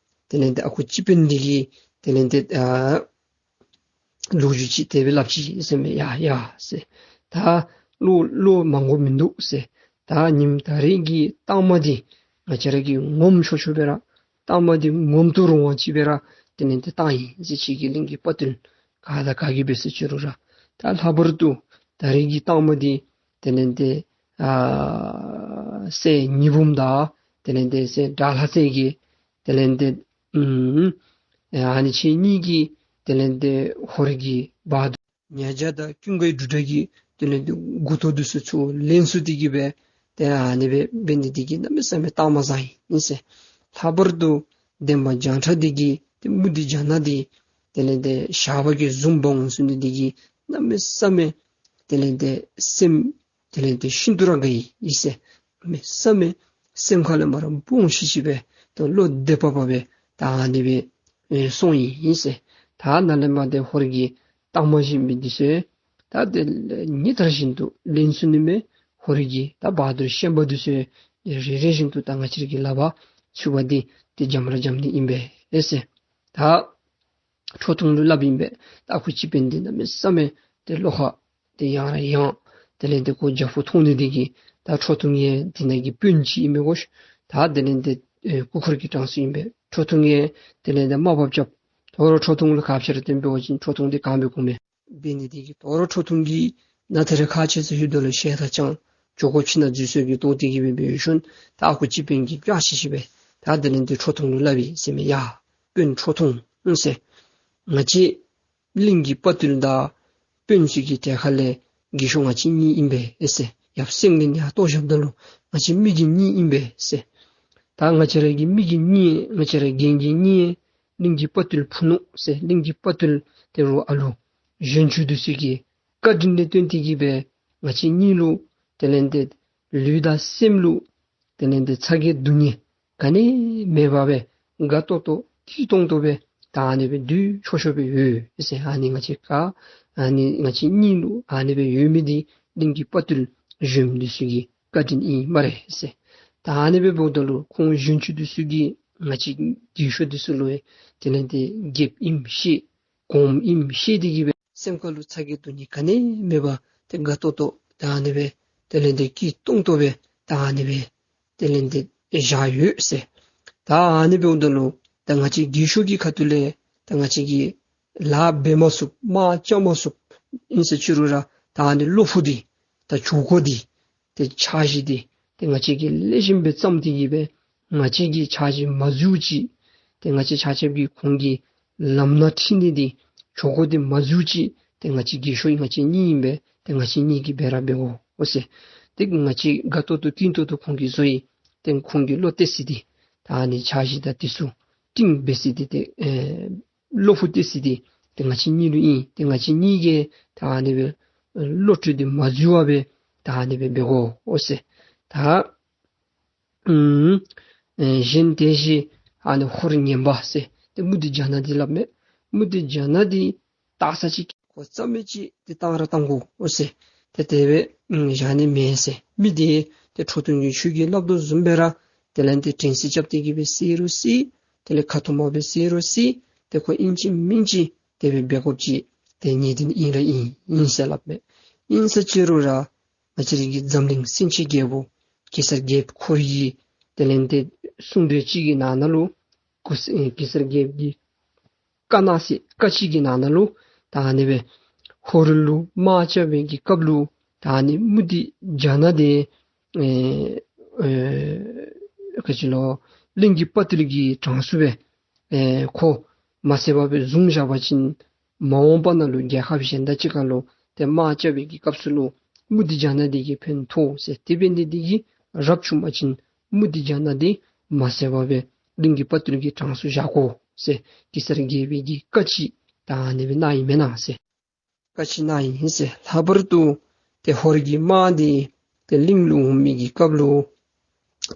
དེ་ལས་ཏེ་ཨ་ཁུ་སྤྱི་དཔོན་འདི་གིས་དེ་ལས་ཏེ་ཨ་ལོ་རྒྱུས་ཅིག་དེ་སྦེ་སླབ་ཅི་ཟེར་མས། ཡ་ཡ་ཟེར། ད་ལོ་ལོ་མང་པོ་མིན་འདུག་ཟེར། ད་ཉིནམ་ད་རིས་ཀྱི་རྟགས་མ་འདི་ང་བཅས་ར་གིས་ངོམ་ཆོག་ཆོག་སྦེ་ར་རྟགས་མ་འདི་ངོམ་དུ་རུང་བ་ཅིག་སྦེ་ར་དེ་ལས་ཏེ་བཏང་ཡི་ཟེར། ཁྱེད་ཀྱི་གླིང་གི་དཔའ་བརྟུལ་ག་དང་ག་གིས་འབད་ཟེར་ཅི་རུང་ར། ད་ལྷག་པར་དུ་ད་རིས་ཀྱི་རྟགས་མ་འདི་དེ་ལས་ཏེ་ཨ་སྲས་ཉི་འབུམ་དང་དེ་ལས་ཏེ་སྲས་དགྲ་ལྷ་རྩེ་རྒྱལ་དེ་ལས་ཏེ་ཨུམ་ཨ་ནི་ཁྱེད་གཉིས་ཀྱིས་དེ་ལས་ཏེ་ཧོར་གྱི་བ་དུར་ཉ་རྒྱལ་དང་ཀུན་དགའི་འབྲུག་སྒྲ་གི་ དེ་ལས་ཏེ་མགུ་ཏོ་འདི་ཚུ་ཚུར་ལེན་ཚུར་ཏེ་གི་སྦེ་ཏེ་ཨ་ནི་སྦེ་འབད་ནི་འདི་གིས་གནམ་མེད་ས་མེད་གཏང་མ་བཟང་ཡི་ཟེར། ལྷག་པར་དུ་འདན་མ་བྱང་ཁྲ་འདི་གིས་ཏེ་མུ་སྟེགས་བྱ་ནག་འདི་དེ་ལས་ཏེ་ཞགས་པ་གིས་བཟུང་འབག་འོང་ཚུགས་ནི་འདི་གིས་གནམ་མེད་ས་མེད་དེ་ལས་ཏེ་སེམས་དེ་ལས་ཏེ་ཤིན་ཏུ་ར་དགའ་ཡི་ཟེར། གནམ་མེད་ས་མེད་སེམས་ཁ་ལས་མར་སྤོང་ཤིག་ཤིག་སྦེ་ཏེ་བློ་བདེ་བག་ཕེབས་སྦེ་ད་ཨ་ནི་སྦེ་ཨེ་སོང་ཡི་ཟེར། ད་ནཱ་ལས་མར་ཏེ་ཧོར་གྱི་གཏང་མ་བཞེས་མི་འདི་ཚུ་ད་དེ་ལས་ཉིན་ལྟར་བཞིན་དུ་ལེན་ཚུགས་ནི་མས། ཧོར་གྱི་ད་བ་དུར་ཤན་པ་འདི་ཚུ་རེ་རེ་བཞིན་དུ་ད་ང་བཅས་ར་གི་ལག་པར་ཚུད་པ་འདི་ཏེ་འཇམ་ར་འཇམ་ནི་ཨིན་པས་ཨེ་ཟེར། ད་ཁྲོ་ཐུང་ལུ་སླབ་ཨིན་པས། ད་ཨ་ཁུ་སྤྱི་དཔོན་འདི་གནམ་མེད་ས་མེད་ཏེ་བློ་ཁ་ཏེ་ཡང་ར་ཡང་། དེ་ལས་ཏེ་ཁོ་རྒྱལ་པོ་མཐོང་ནི་འདི་གིས་ད་ཁྲོ་ཐུང་ཡང་དེ་ནང་གི་དཔོན་ཅིག་ཨིན་མས་གོ་ཤིག། ད་དེ་ལས་ཏེ་ཨེ་སྐུ་འཁོར་གྱི་གྲངས་སུ་ཨིན་པས། ཁྲོ་ཐུང་ཡང་དེ་ལས་ཏེ་དམའ་ཕབ་རྐྱབ། དོ་རུང་ཁྲོ་ཐུང་ལུ་ཁ་ཕྱིར་སྟོན་འབད་བ་ཅིན་ཁྲོ་ཐུང་འདི་གང་འབད་དགོ་མས། འབད་ནི་འདི་གིས་དོ་རུང་ཁྲོ་ཐུང་གིས་ནཱ་ཐེ་རེ་ཁ་ཆེ་ཚུ་ཡོད་དོ་ལོ་ཤེས་ད་ཅང་ཇོ་ཁོ་ཕྱི་ནང་འཛུལ་སོང་གི་ལྟོ་སྟེ་གི་སྦེ་འབད་ཞིནམ་ད་ཨ་ཁུ་སྤྱི་དཔོན་གྱིས་བཀའ་ཤིག་ཤིག་སྦེ་ད་དེ་ལས་ཏེ་ཁྲོ་ཐུང་ལུ་སླབ་ཡི་ཟེར་མས། ཡ་དཔོན་ཁྲོ་ཐུང་ཨུང་ཟེར། ང་བཅས་གླིང་གི་དཔའ་བརྟུལ་དང་དཔོན་ཚུ་གི་གྲལ་ཁ་ལས་རྒས་ཤོས་ང་བཅས་གཉིས་ཨིན་པས་ཨེ་ཟེར། ཡབ་སེང་བློན་ཡར་ལྟོ་བཞགཔ་ད་ལུ་ང་བཅས་མི་རྒན་གཉིས་ཨིན་པས་ཟེར། ད་ང་བཅས་ར་གི་མི་རྒན་གཉིས་ང་བཅས་ར་རྒན་རྒས་གཉིས་གླིང་གི་དཔའ་བརྟུལ་ཕུ་ནུ་ཟེར་གླིང་གི་དཔའ་བརྟུལ་ཏེ་རུ་ཨ་ལུ་གཞོན་ཆུང་འདི་ཚུ་གི་བཀའ་དྲིན་ལས་བརྟེན་ཏེ་གི་སྦེ་ང་བཅས་གཉིས་ལུ་དེ་ལས་ཏེ་ལུས་དང་སེམས་ལུ་དེ་ལས་ཏེ་ཚ་གྱང་སྡུག་བསྔལ་ག་ནི་མེད་པར་སྦེ་དགའ་ཏོག་ཏོ་སྐྱིད་ཏོང་ཏོ་སྦེ་ད་ཨ་ནི་སྦེ་སྡོད་ཆོག་ཆོག་སྦེ་ཡོད་ཟེར། ཨ་ནི་ང་བཅས་ཀ་ཨ་ནི་ང་བཅས་གཉིས་ལུ་ཨ་ནི་སྦེ་ཡོད་མི་འདི་གླིང་གི་དཔའ་བརྟུལ་གཞོནམ་འདི་ཚུ་གི་བཀའ་དྲིན་ཨིན་སྨ་རེ་ཟེར། ད་ཨ་ནི་སྦེ་འབདཝ་ད་ལུ་ཁོང་གཞོན་ཆུང་འདི་ཚུ་གིས་ང་བཅས་རྒས་ཤོས་འདི་ཚུ་ལུ་དེ་ལས་ཏེ་རྒསཔ་ཨིནམ་ཤེས་གོངམ་ཨིནམ་ཤེས་ཏེ་གི་སྦེ་སེམས་ཁ་ལུ་ཚ་གྱང་སྡུག་བསྔལ་ག་ནི་མེད་པར་ཏེ་དགའ་ཏོག་ཏོ་ད་ཨ་ནི་སྦེ་དེ་ལས་ཏེ་སྐྱིད་ཏོང་ཏོ་སྦེ་ད་ཨ་ནི་སྦེ་དེ་ལས་ཏེ་བཞག་ཡོད་ཟེར། ད་ཨ་ནི་འབདཝ་ད་ལུ་ད་ང་བཅས་རྒས་ཤོས་ཀྱི་ཁ་ཐུག་ལས་ད་ང་བཅས་ཀྱིས་ལཱ་འབད་མ་ཚུགསཔ་དམག་རྐྱབ་མ་ཚུགསཔ་ཨིན་ཟེར་ཅི་རུང་ར་ད་ཨ་ནི་བློ་ཕུགས་འདི་ད་ཇོ་ཁོ་འདི་ཏེ་ཕྱག་བཞེས་འདི་ཏེ་ང་བཅས་ཀྱིས་ལེགས་ཤོམ་སྦེ་བརྩམས་ཏེ་གི་སྦེ་ང་བཅས་ཀྱི་ཕྱག་བཞེས་མ་འཛོལ་ཅིག་ཏེ་ང་བཅས་ཆ་ཁྱབ་ཀྱིས་ཁོང་གི་ལམ་སྣ་ཁྲིད་ནི་འདི་ཇོ་ཁོ་འདི་མ་འཛོལ་ཅིག་ཏེ་ང་བཅས་རྒས་ཤོས་ང་བཅས་གཉིས་ཨིན་པས། ཏེ་ང་བཅས་གཉིས་ཀྱིས་འབད་ར་འབད་དགོ་ཟེར། ཏེ་ང་བཅས་དགའ་ཏོག་ཏོ་སྐྱིད་ཏོག་ཏོ་ཁོང་གིས་བཟོ་ཡི། ཏེ་ཁོང་གི་བློ་གཏད་ས་འདི་ད་ཨ་ནི་ཕྱག་བཞེས་དང་འདི་ཚུ་སྒྲིང་འབད་ས་འདི་ཏེ་ཨེ་བློ་ཕུགས་གཏད་ས་འདི་ཏེ་ང་བཅས་གཉིས་ལུ་ཨིན། ཏེ་ང་བཅས་གཉིས་ཀྱིས་ད་ཨ་ནི་སྦེ་བློ་གྲོས་འདི་མ་འཛོལ་བར་སྦེ་ད་ཨ་ནི་སྦེ་འབད་དགོ་ཟེར། ད་ཨུམ་ཨེ་གཞན་དེ་བཞིན་ཨ་ནི་ཧོར་ངན་པ་ཟེར་ཏེ་མུ་སྟེགས་བྱ་ནག་འདི་སླབ་མས། མུ་སྟེགས་བྱ་ནག་འདི་བཏགས་ས་ཅིག་ཁོ་རྩ་མེད་ཅིག་ཏེ་བཏང་ར་བཏང་དགོ་ཟེར། ཏེ་དེ་སྦེ་ཨུམ་བཞག་ནི་མེད་ཟེར། མི་འདི་ཏེ་ཁྲོ་ཐུང་གིས་ཁྱོད་ཀྱིས་སླབ་དོ་བཟུམ་སྦེ་ར་དེ་ལས་ཏེ་དྲན་ཤེས་རྐྱབ་སྟེ་གི་སྦེ་བསད་རུང་བསད། དེ་ལས་ཁ་ཐུམ་པ་སྦེ་བསད་རུང་བསད། ཏེ་ཁོ་ཨིན་ཅི་མིན་ཅི་དེ་སྦེ་འབད་དགོཔ་ཅིག་ཏེ་ངེས་བདེན་ཨིན་ར་ཨིན་ཨིན་ཟེར་སླབ་མས། ཨིན་ཟེར་ཅི་རུང་ར་ང་བཅས་རའི་གི་འཛམ་གླིང་སེང་ཆེན་རྒྱལ་པོ་གེ་སར་རྒྱལཔོ་ཁོ་གིས་དེ་ལས་ཏེ་གསུང་དོན་ཅིག་གི་ནང་ན་ལུ་གུ་ཨེ་གེ་སར་རྒྱལཔོ་གི་བཀའ་གནང་ས་བཀའ་ཅིག་གི་ནང་ན་ལུ་ད་ཨ་ནི་སྦེ་ཧོར་ལུ་དམག་རྐྱབ་པའི་གི་སྐབས་ལུ་ད་ཨ་ནི་མུ་སྟེགས་བྱ་ནག་འདི་ཨེ་ཨེ་ག་ཅི་ལོ་གླིང་གི་དཔའ་བརྟུལ་གྱི་གྲངས་སུ་སྦེ་ཨེ་ཁོ་མ་བསད་པར་སྦེ་བཟུང་བཞག་པ་ཅིན་མ་འོངས་པ་ནང་ལུ་རྒྱལ་ཁབ་གཞན་དང་གཅིག་ཁར་ལུ་ཏེ་དམག་རྐྱབ་པའི་གི་སྐབས་སུ་ལུ་མུ་སྟེགས་བྱ་ནག་འདི་གིས་ཕན་ཐོགས་ཟེར། དེ་འབད་ནི་འདི་གིས་རབ་བྱུང་པ་ཅིན་མུ་སྟེགས་བྱ་ནག་འདི་མ་བསད་པར་སྦེ་གླིང་གི་དཔའ་བརྟུལ་གྱི་གྲངས་སུ་བཞག་དགོ་ཟེར་གེ་སར་རྒྱལ་པོའི་གི་བཀའ་ཅིག་ད་ཨ་ནི་སྦེ་གནང་ཡི་མེན་ན་ཟེར། བཀའ་ཅིག་གནང་ཡི་ཟེར། ལྷག་པར་དུ་ཏེ་ཧོར་གྱི་དམག་འདི་ཏེ་གླིང་ལུ་འོང་མི་གི་སྐབས་ལུ་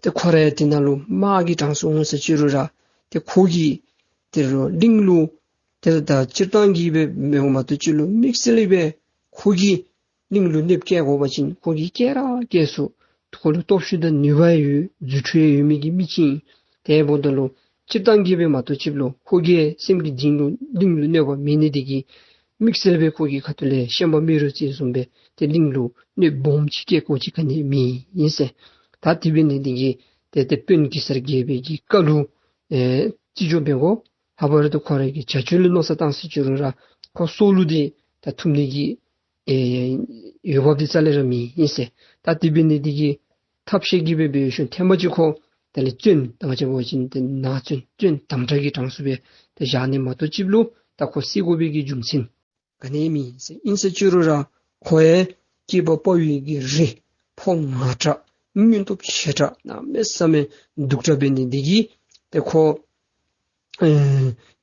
ཏེ་ཁོ་ར་ཡང་དེ་ནང་ལུ་དམག་གི་གྲངས་སུ་འོང་ཟེར་ཅི་རུང་ར་ཏེ་ཁོ་གིས་ཏེ་རུང་གླིང་ལུ་ཏེ་ད་སྤྱིར་བཏང་གི་སྦེ་མེན་མ་གཏོགས་ཅིག་ལུ་དམིགས་བསལ་སྦེ་ཁོ་གིས་གླིང་ལུ་གནོདཔ་བཀལ་དགོ་པ་ཅིན་ཁོ་གིས་བཀལ་ར་བཀལ་ཚུགས། ཁོ་ལུ་སྟོབས་ཤུགས་དང་ནུས་པ་ཡང་ཡོད། རྫུ་འཕྲུལ་ཡང་ཡོད་མི་གི་མི་ཅིག་ཨིན། དེ་འབདཝ་ད་ལུ་སྤྱིར་བཏང་གི་སྦེ་མ་གཏོགས་ཅིག་ལུ་ཁོ་གིས་སེམས་ཀྱི་གཏིང་ལུ་གླིང་ལུ་གནོད་པ་མེད་ནི་འདི་གིས་དམིགས་བསལ་སྦེ་ཁོ་གི་ཁ་ཐུག་ལས་ཤན་པ་རྨེ་རུ་རྩེ་བཟུམ་སྦེ་ཏེ་གླིང་ལུ་གནོདཔ་སྦོམ་ཅིག་བཀལ་དགོཔ་ཅིག་ག་ནི་མེད་ཨིན་ཟེར། ད་དེ་འབད་ནི་འདི་གིས་ཏེ་ཏེ་དཔོན་གེ་སར་རྒྱལ་པོའི་གི་བཀའ་ལུ་ཨེ་བརྩི་འཇོག་འབད་དགོ། ལྷག་པར་དུ་ཁོ་རའི་གི་བྱ་སྤྱོད་ལུ་མནོ་བསམ་བཏང་ཟེར་ཅི་རུང་ར་ཁོ་སྲོག་ལུ་འདི་ད་ཐུབ་ནི་གི་ཨེ་འོས་འབབ་འདི་རྩ་ལས་ར་མེད་ཨིན་ཟེར། ད་དེ་འབད་ནི་འདི་གིས་ཐབས་ཤེས་ཀྱིས་སྦེ་འབད་ཞིནམ་ཐེངས་མ་གཅིག་ཁོ་དེ་ལས་བཙོན་ད་ང་བཅས་འབད་བ་ཅིན་ཏེ་ནང་བཙོན་བཙོན་དམ་དྲག་གི་གྲངས་སུ་སྦེ་ཏེ་བཞག་ནི་མ་གཏོགས་ཅིག་ལུ་ད་ཁོ་བསད་དགོ་པའི་གི་རྒྱུ་མཚན་ག་ནི་མེད་ཟེར། ཨིན་ཟེར་ཅི་རུང་ར་ཁོ་ཡང་ སྐྱེས་པ་དཔའ་བོའི་གི་རིགས་ཕོ་ང་དྲགས་སྔོན་སྟོབས་ཆེ་དྲགས་གནམ་མེད་ས་མེད་སྡུག་དྲགས་འབད་ནི་འདི་གིས་ཏེ་ཁོ་ཨེ་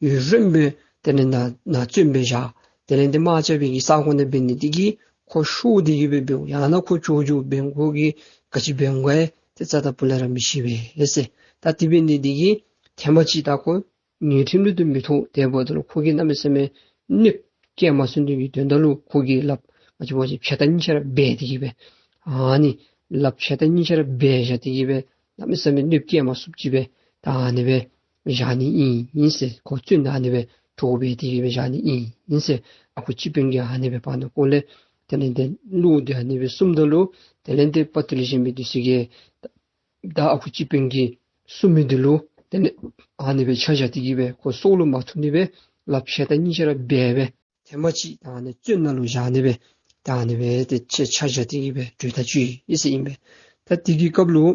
ཡུན་རིངམོ་སྦེ་དེ་ལས་ནཱ་ནཱ་བཙོན་སྦེ་བཞག། དེ་ལས་ཏེ་དམག་རྐྱབ་པའི་གི་ས་གོ་ནང་འབད་ནི་འདི་གིས་ཁོ་ཤོར་ཏེ་གི་སྦེ་འབདཝ་ཡང་ན་ཁོ་བྱོག་བྱོག་འབད་ཁོ་གིས་ག་ཅི་འབད་འོང་ག་ཏེ་རྩ་དང་ཕུ་ལས་ར་མི་ཤེས་པས་ཟེར། ད་དེ་འབད་ནི་འདི་གིས་ཐེངས་མ་ཅིག་ད་ཁོ་ཉེས་ཁྲིམས་ལུ་དེ་མི་ཐོགས། དེ་འབདཝ་ད་ལུ་ཁོ་གིས་གནམ་མེད་ས་མེད་གནོདཔ་བཀལ་མ་ཚུགས་ནི་གི་དོན་དག་ལུ་ཁོ་གིས་ལགཔ་ང་བཅས་འབད་བ་ཅིན་ཕྱེད་དང་གཉིས་ཆ་ར་སྦས་ཏེ་གི་སྦེ་ཨ་ནི་ལགཔ་ཕྱེད་དང་གཉིས་ཆ་ར་སྦས་བཞག་སྟེ་གི་སྦེ་གནམ་མེད་ས་མེད་གནོདཔ་བཀལ་མ་ཚུགསཔ་ཅིག་སྦེ་ད་ཨ་ནི་སྦེ་བཞག་ནི་ཨིན་ཨིན་ཟེར། ཁོ་བཙོན་ནང་ཨ་ནི་སྦེ་གྲོགས་འབད་དེ་གི་སྦེ་བཞག་ནི་ཨིན་ཨིན་ཟེར། ཨ་ཁུ་སྤྱི་དཔོན་གྱིས་ཨ་ནི་སྦེ་བར་ན་ཁོ་ལས་དེ་ལས་ཏེ་བློ་འདི་ཨ་ནི་སྦེ་གསུངམ་ད་ལུ་དེ་ལས་ཏེ་དཔའ་བརྟུལ་གཞན་མི་འདི་ཚུ་གིས་ད་ཨ་ཁུ་སྤྱི་དཔོན་གྱིས་གསུངས་མི་འདི་ལུ་དེ་ལས་ཨ་ནི་སྦེ་ཆ་བཞག་སྟེ་གི་སྦེ་ཁོ་སྲོག་ལུ་མ་ཐུག་ནི་སྦེ་ལགཔ་ཕྱེད་དང་གཉིས་ཆ་ར་སྦས་སྦེ་ཐེངས་མ་ཅིག་ད་ཨ་ནི་བཙོན་ནང་ལུ་བཞག་ནི་སྦེ་ད་ཨ་ནི་སྦེ་ཏེ་ཆ་ཆ་བཞག་སྟེ་གི་སྦེ་གྲོས་ཐག་བཅད་ཡི་ཟེར་ཨིན་པས། ད་དེ་གི་སྐབས་ལུ་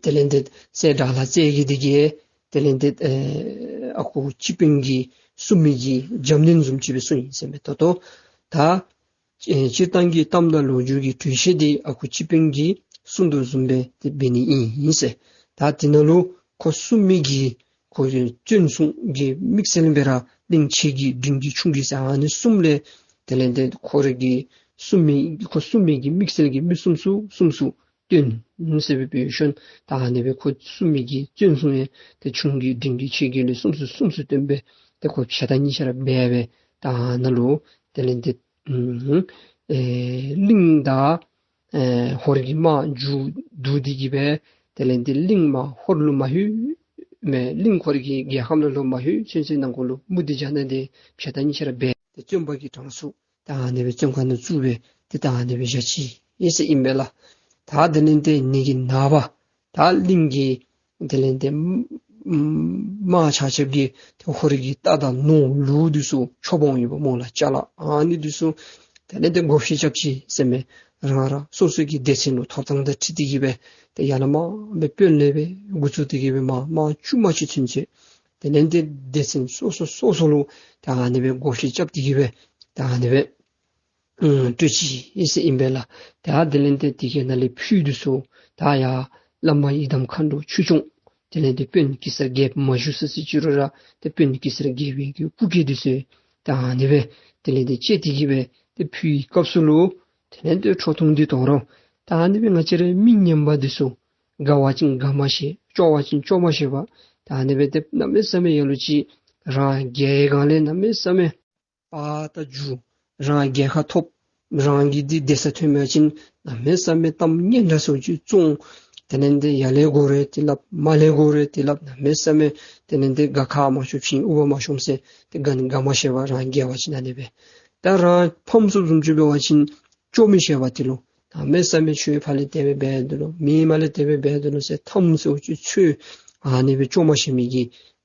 དེ་ལས་ཏེ་སྲས་དགྲ་ལྷ་རྩེ་རྒྱལ་འདི་གིས་དེ་ལས་ཏེ་ཨེ་ཨ་ཁུ་སྤྱི་དཔོན་གྱིས་གསུངས་མི་གི་རྒྱབ་སྣོན་བཟུམ་ཅིག་སྦེ་གསུངས་ཡི་ཟེར་མས། ད་ལྟོ་ད་ཨེ་སྤྱིར་བཏང་གི་གཏམ་དང་ལོ་རྒྱུས་ཀྱི་འགྲེལ་བཤད་འདི་ཨ་ཁུ་སྤྱི་དཔོན་གྱིས་གསུངས་དོ་བཟུམ་སྦེ་ཏེ་འབད་ནི་ཨིན་ཨིན་ཟེར། ད་དེ་ནང་ལུ་ཁོ་གསུངས་མི་གི་ཁོ་གི་བཙོན་སྲུང་གི་དམིགས་བསལ་སྦེ་ར་གླིང་ཆེ་གི་འབྲིང་གི་ཆུང་གི་ཟེར་ཨ་ནི་གསུམ་ལས་དེ་ལས་ཏེ་ཁོ་རའི་གི་གསུངས་མི་ཁོ་གསུངས་མི་གི་དམིགས་བསལ་གྱི་མི་གསུམ་སུ་གསུམ་སུ་བཏོན་ཟེར་སྦེ་འབད་ཞིནམ་ད་ཨ་ནི་སྦེ་ཁོ་གསུངས་མི་གི་བཙོན་སྲུང་ཡང་ཏེ་ཆུང་གི་འབྲིང་གི་ཆེ་གི་ལས་གསུམ་སུ་གསུམ་སུ་བཏོན་སྦེ་ཏེ་ཁོ་ཕྱེད་དང་གཉིས་ཆ་ར་སྦས་སྦེ་ད་ཨ་ནཱ་ལུ་དེ་ལས་ཏེ་ཨེ་གླིང་དང་ཨེ་ཧོར་གྱི་དམག་མཇུག་བསྡུ་སྟེ་གི་སྦེ་དེ་ལས་ཏེ་གླིང་དམག་ཧོར་ལུ་མ་ལྷོད་མི་གླིང་ཧོར་གྱི་རྒྱལ་ཁམས་ལུ་ལོག་མ་ལྷོད་ཚུན་ཚོད་ནང་འཁོད་ལུ་མུ་སྟེགས་རྒྱ་ནག་འདི་ཕྱེད་དང་གཉིས་ཆ་ར་སྦས་ཏེ་བཙོན་པ་གི་གྲངས་སུ་ད་ཨ་ནི་སྦེ་བཙོན་ཁང་ནང་བཙུགས་སྦེ་ཏེ་ད་ཨ་ནི་སྦེ་བཞག་ཅི་ཨིན་ཟེར་ཨིན་པས་ལགས། ད་དེ་ལས་ཏེ་ཨ་ནི་གི་ནངས་པ་ད་གླིང་གི་དེ་ལས་ཏེ་དམག་ཆ་ཁྱབ་ཀྱིས་ཏེ་ཧོར་གྱི་རྟ་དང་ནོར་ལུག་འདི་ཚུ་འཕྱོག་འོང་ཡོདཔ་སྨོ་ལགས། ཅ་ལ་ཨ་ནི་འདི་ཚུ་དེ་ལས་ཏེ་བགོ་བཤའ་རྐྱབ་ཅི་ཟེར་མས། རང་རང་སོ་སོ་གི་སྡེ་ཚན་ལུ་ཐོབ་ཐངས་དང་འཁྲིལ་ཏེ་གི་སྦེ་ཏེ་ཡར་ལས་མར་སྦེ་དཔོན་ལས་སྦེ་འགོ་བཙུགས་ཏེ་གི་སྦེ་མར་མར་བཅུ་མ་ཅིག་ཚུན་ཚོད་དེ་ལས་ཏེ་སྡེ་ཚན་སོ་སོ་སོ་སོ་ལུ་ད་ཨ་ནི་སྦེ་བགོ་བཤའ་རྐྱབ་སྟེ་གི་སྦེ་ད་ཨ་ནི་སྦེ་ཨུམ་སྤྲོད་ཅི་ཨིན་ཟེར་ཨིན་པས་ལགས། ད་དེ་ལས་ཏེ་དེ་གི་ནང་ལས་ཕུད་འདི་ཚུ་ད་ཡར་བླ་མ་ཡི་དམ་མཁའ་འགྲོ་ཆོས་སྐྱོང་དེ་ལས་ཏེ་དཔོན་གེ་སར་རྒྱལཔོ་མ་བཞུགས་ས་ཟེར་ཅི་རུང་ར་ཏེ་དཔོན་གེ་སར་རྒྱལ་པོའི་གི་སྐུ་སྐལ་འདི་ཚུ་ད་ཨ་ནི་སྦེ་དེ་ལས་ཏེ་བཅད་དེ་གི་སྦེ་ཏེ་ཕུལ་བའི་སྐབས་སུ་ལུ་དེ་ལས་ཏེ་ཁྲོ་ཐུང་འདི་དོ་རུང་ད་ཨ་ནི་སྦེ་ང་བཅས་ར་མི་ངན་པ་འདི་ཚུ་དགའ་བ་ཅིན་དགའ་མ་ཤེས་སྐྱོ་བ་ཅིན་སྐྱོ་མ་ཤེས་པར་ད་ཨ་ནི་སྦེ་ཏེ་གནམ་མེད་ས་མེད་ཡ་ལུ་ཅིག་རང་རྒྱལ་ཁམས་ལས་གནམ་མེད་ས་མེད་དཔའ་རྟགས་རྒྱུ་རང་རྒྱལ་ཁ་ཐོབ། རང་གི་འདི་སྡོད་ས་ཐོན་མ་ཅིན་གནམ་མེད་ས་མེད་གཏམ་སྙན་གྲགས་སུ་ཅིག་བཙོང་། དེ་ལས་ཏེ་ཡར་ལས་དགོ་རུང་དེ་སླབ་མར་ལས་དགོ་རུང་དེ་སླབ། གནམ་མེད་ས་མེད་དེ་ལས་ཏེ་དགའ་ཁ་མ་ཤོར་ཕྱིན་འུ་བ་མ་ཤོར་ཟེར་ཏེ་དགའ་ནི་དགའ་མ་ཤེས་པར་རང་རྒྱལ་བ་ཅིན་ཨ་ནི་སྦེ། ད་རང་ཕམ་སོ་བཟུམ་ཅིག་འབད་བ་ཅིན་སྐྱོ་མི་ཤེས་པར་དེ་ལུ་གནམ་མེད་ས་མེད་ཁྱོད་ཕར་ལས་དེ་སྦེ་འབད་དོ་ལོ་མི་མར་ལས་དེ་སྦེ་འབད་དོ་ལོ་ཟེར་ཐམས་ཅད་ཅིག་ཚུ་ཨ་ནི་སྦེ་སྐྱོ་མ་ཤེས་མི་གི་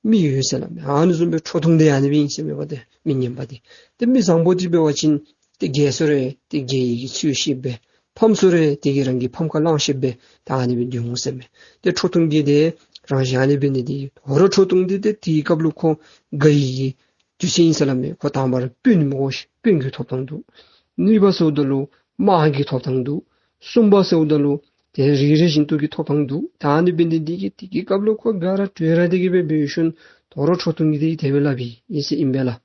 མི་ཡོད་ཟེར་སླབ་མས། ཨ་ནི་བཟུམ་སྦེ་ཁྲོ་ཐུང་འདི་ཨ་ནི་སྦེ་ཨིན་ཟེར་མས་པ་ཏེ་མི་ངན་པ་འདི། ཏེ་མི་བཟང་པོ་འདི་འབད་བ་ཅིན་ཏེ་རྒྱལ་སོང་རུང་ཏེ་རྒྱལ་བའི་གི་ཚུལ་ཤེས་སྦེ་ཕམ་སོང་རུང་ཏེ་གིས་རང་གི་ཕམ་ཁ་བླངས་ཤེས་སྦེ་ད་ཨ་ནི་སྦེ་སྡོད་འོང་ཟེར་མས། ཏེ་ཁྲོ་ཐུང་གི་འདི་རང་བཞིན་ཨ་ནི་སྦེ་ནི་འདི་ཧོར་ཁྲོ་ཐུང་འདི་ཏེ་དེའི་སྐབས་ལུ་ཁོ་དགའ་བའི་གི་དུས་ཚོད་ཨིན་ཟེར་སླབ་མས། ཁོ་དང་པ་ར་དཔོན་མོ་དཔོན་གྱི་ཐོབ་ཐང་འདུག། གཉིས་པ་ཟེརཝ་ད་ལུ་དམག་གི་ཐོབ་ཐང་འདུག། གསུམ་པ་ཟེརཝ་ད་ལུ་ཏེ་རིགས་རུས་བཞིན་དུ་གི་ཐོབ་ཐང་འདུག། ད་ཨ་ནི་འབད་ནི་འདི་གིས་དེ་གི་སྐབས་ལུ་ཁོ་དགའ་ར་སྤྲོ་ར་དེ་གིས་སྦེ་འབད་ཞིནམ་ད་རུང་ཁྲོ་ཐུང་གི་འདི་དེ་སྦེ་སླབ་ཨིན་ཟེར་ཨིན་པས་ལགས།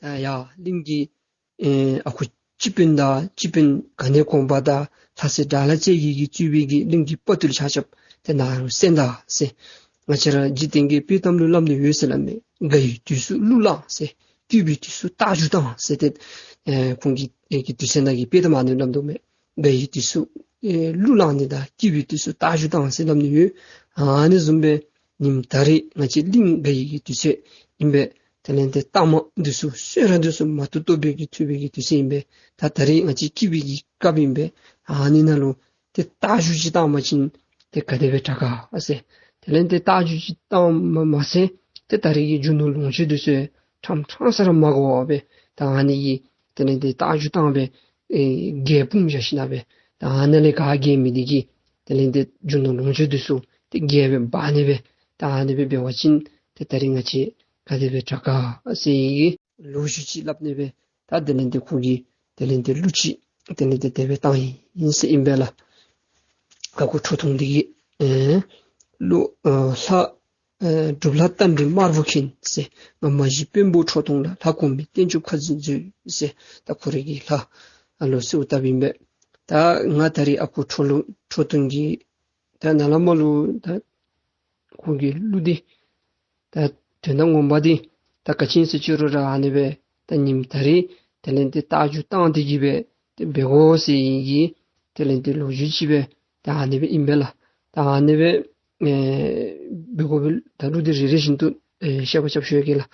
ད་ཡ་གླིང་གི་ཨེ་ཨ་ཁུ་སྤྱི་དཔོན་དང་སྤྱི་དཔོན་ག་ནེ་གོང་པ་དང་ལྷ་སྲས་དགྲ་ལྷ་རྩེ་རྒྱལ་གྱིས་གཙོས་པའི་གི་གླིང་གི་དཔའ་བརྟུལ་ཆ་ཁྱབ་ཏེ་ནཱ་རུ་གསན་ད་ཟེར། ང་བཅས་ར་འཇིག་རྟེན་གྱི་དཔྱེ་གཏམ་ལུ་སླབ་ནི་ཡོད་ཟེར་སླབ་མས། དགའ་བའི་དུས་སུ་གླུ་བླངས་ཟེར། སྐྱིད་པའི་དུས་སུ་རྟ་རྒྱུག་བཏང་ཟེར་ཏེ་ཨེ་ཁོང་གི་ཨེ་གི་དུས་ཚོད་ནང་གི་དཔྱེ་གཏམ་ཨ་ནི་སླབ་དོ་མས། དགའ་བའི་དུས་སུ་ཨེ་གླུ་བླངས་ནི་དང་སྐྱིད་པའི་དུས་སུ་རྟ་རྒྱུག་བཏང་ཟེར་སླབ་ནི་ཡོད། ཨ་ནི་བཟུམ་སྦེ་ཉིནམ་ད་རིས་ང་བཅས་གླིང་དགའ་བའི་གི་དུས་ཚོད་ཨིན་པས། དེ་ལས་ཏེ་རྟ་དམག་འདི་ཚུ་གསོན་ར་འདི་ཚུ་མ་བཏུབ་བཏུབ་སྦེ་གི་ཐུབ་པའི་གི་དུས་ཚོད་ཨིན་པས། ད་ད་རིས་ང་བཅས་སྐྱིད་པའི་གི་སྐབས་ཨིན་པས། ཨ་ནི་ནང་ལུ་ཏེ་རྟ་རྒྱུག་ཅིག་བཏང་པ་ཅིན་ཏེ་ག་དེ་སྦེ་དྲག་ག་ཨ་ཟེར། དེ་ལས་ཏེ་རྟ་རྒྱུག་ཅིག་བཏང་མ་མ་ཟད་ཏེ་ད་རིས་ཀྱི་རྒྱུ་ནོར་ལོངས་སྤྱོད་འདི་ཚུ་ཕྲང་ཕྲང་ས་ར་མ་དགོ་པར་སྦེ་ད་ཨ་ནི་གི་དེ་ལས་ཏེ་རྟ་རྒྱུག་བཏང་སྦེ་ཨེ་རྒྱས་སྤུངས་བཞག་ཞིནམ་སྦེ་ད་ཨ་ནི་ལས་ག་རྒྱས་མི་འདི་གིས་དེ་ལས་ཏེ་རྒྱུ་ནོར་ལོངས་སྤྱོད་འདི་ཚུ་ཏེ་རྒྱས་སྦེ་འབག་ནི་སྦེ་ད་ཨ་ནི་སྦེ་འབད་བ་ཅིན་ཏེ་ད་རིས་ང་བཅས་ག་དེ་སྦེ་དྲག་ག་ཨ་ཟེར་གི་ལོ་རྒྱུས་ཅིག་སླབ་ནི་སྦེ་ད་དེ་ལས་ཏེ་ཁོ་གིས་དེ་ལས་ཏེ་གླུ་ཅིག་ དེ་ལས་དེ་དེ་སྦེ་བཏང་ཡི་ཟེར་ཨིན་པས་ལགས། ཨ་ཁུ་ཁྲོ་ཐུང་འདི་གིས་ཨེ་ལོ་ཨ་ལྷ་ཨེ་སྒྲུབ་ལྷ་རྟ་མགྲིན་དམར་པོ་མཁྱེན་ཟེར། ང་མ་གཞི་དཔོན་པོ་ཁྲོ་ཐུང་ལ། ལྷ་གོང་མའི་བསྟན་བཅོས་ཁ་འཛིན་མཛོད་ཟེར། ད་ཁོ་རའི་གི་ལྷ་ཨ་ལུ་གསོལཝ་བཏབ་ཨིན་པས། ད་ང་ད་རིས་ཨ་ཁུ་ཁྲོ་ལུ་ཁྲོ་ཐུང་གི་ད་ནཱ་ལས་མར་ལུ་ད་ཁོ་གི་གླུ་འདི་ད་དོན་དག་ངོ་མ་འདི་ད་ག་ཅི་ཨིན་ཟེར་ཅི་རུང་ར་ཨ་ནི་སྦེ་ད་ཉིནམ་ད་རིས་དེ་ལས་དེ་རྟ་རྒྱུག་བཏང་སྟེ་གི་སྦེ་དེ་འབད་དགོ་ཟེར་ཨིན་གྱི་དེ་ལས་དེ་ལོ་རྒྱུས་ཅིག་སྦེ་ད་ཨ་ནི་སྦེ་ཨིན་པས་ལགས། ད་ཨ་ནི་སྦེ་ཨེ་འབད་དགོ་པས། ད་གླུ་འདི་རེ་རེ་བཞིན་དུ་ཨེ་བཤད་པ་རྐྱབ་ཞུ་ཡི་གེ་ལགས།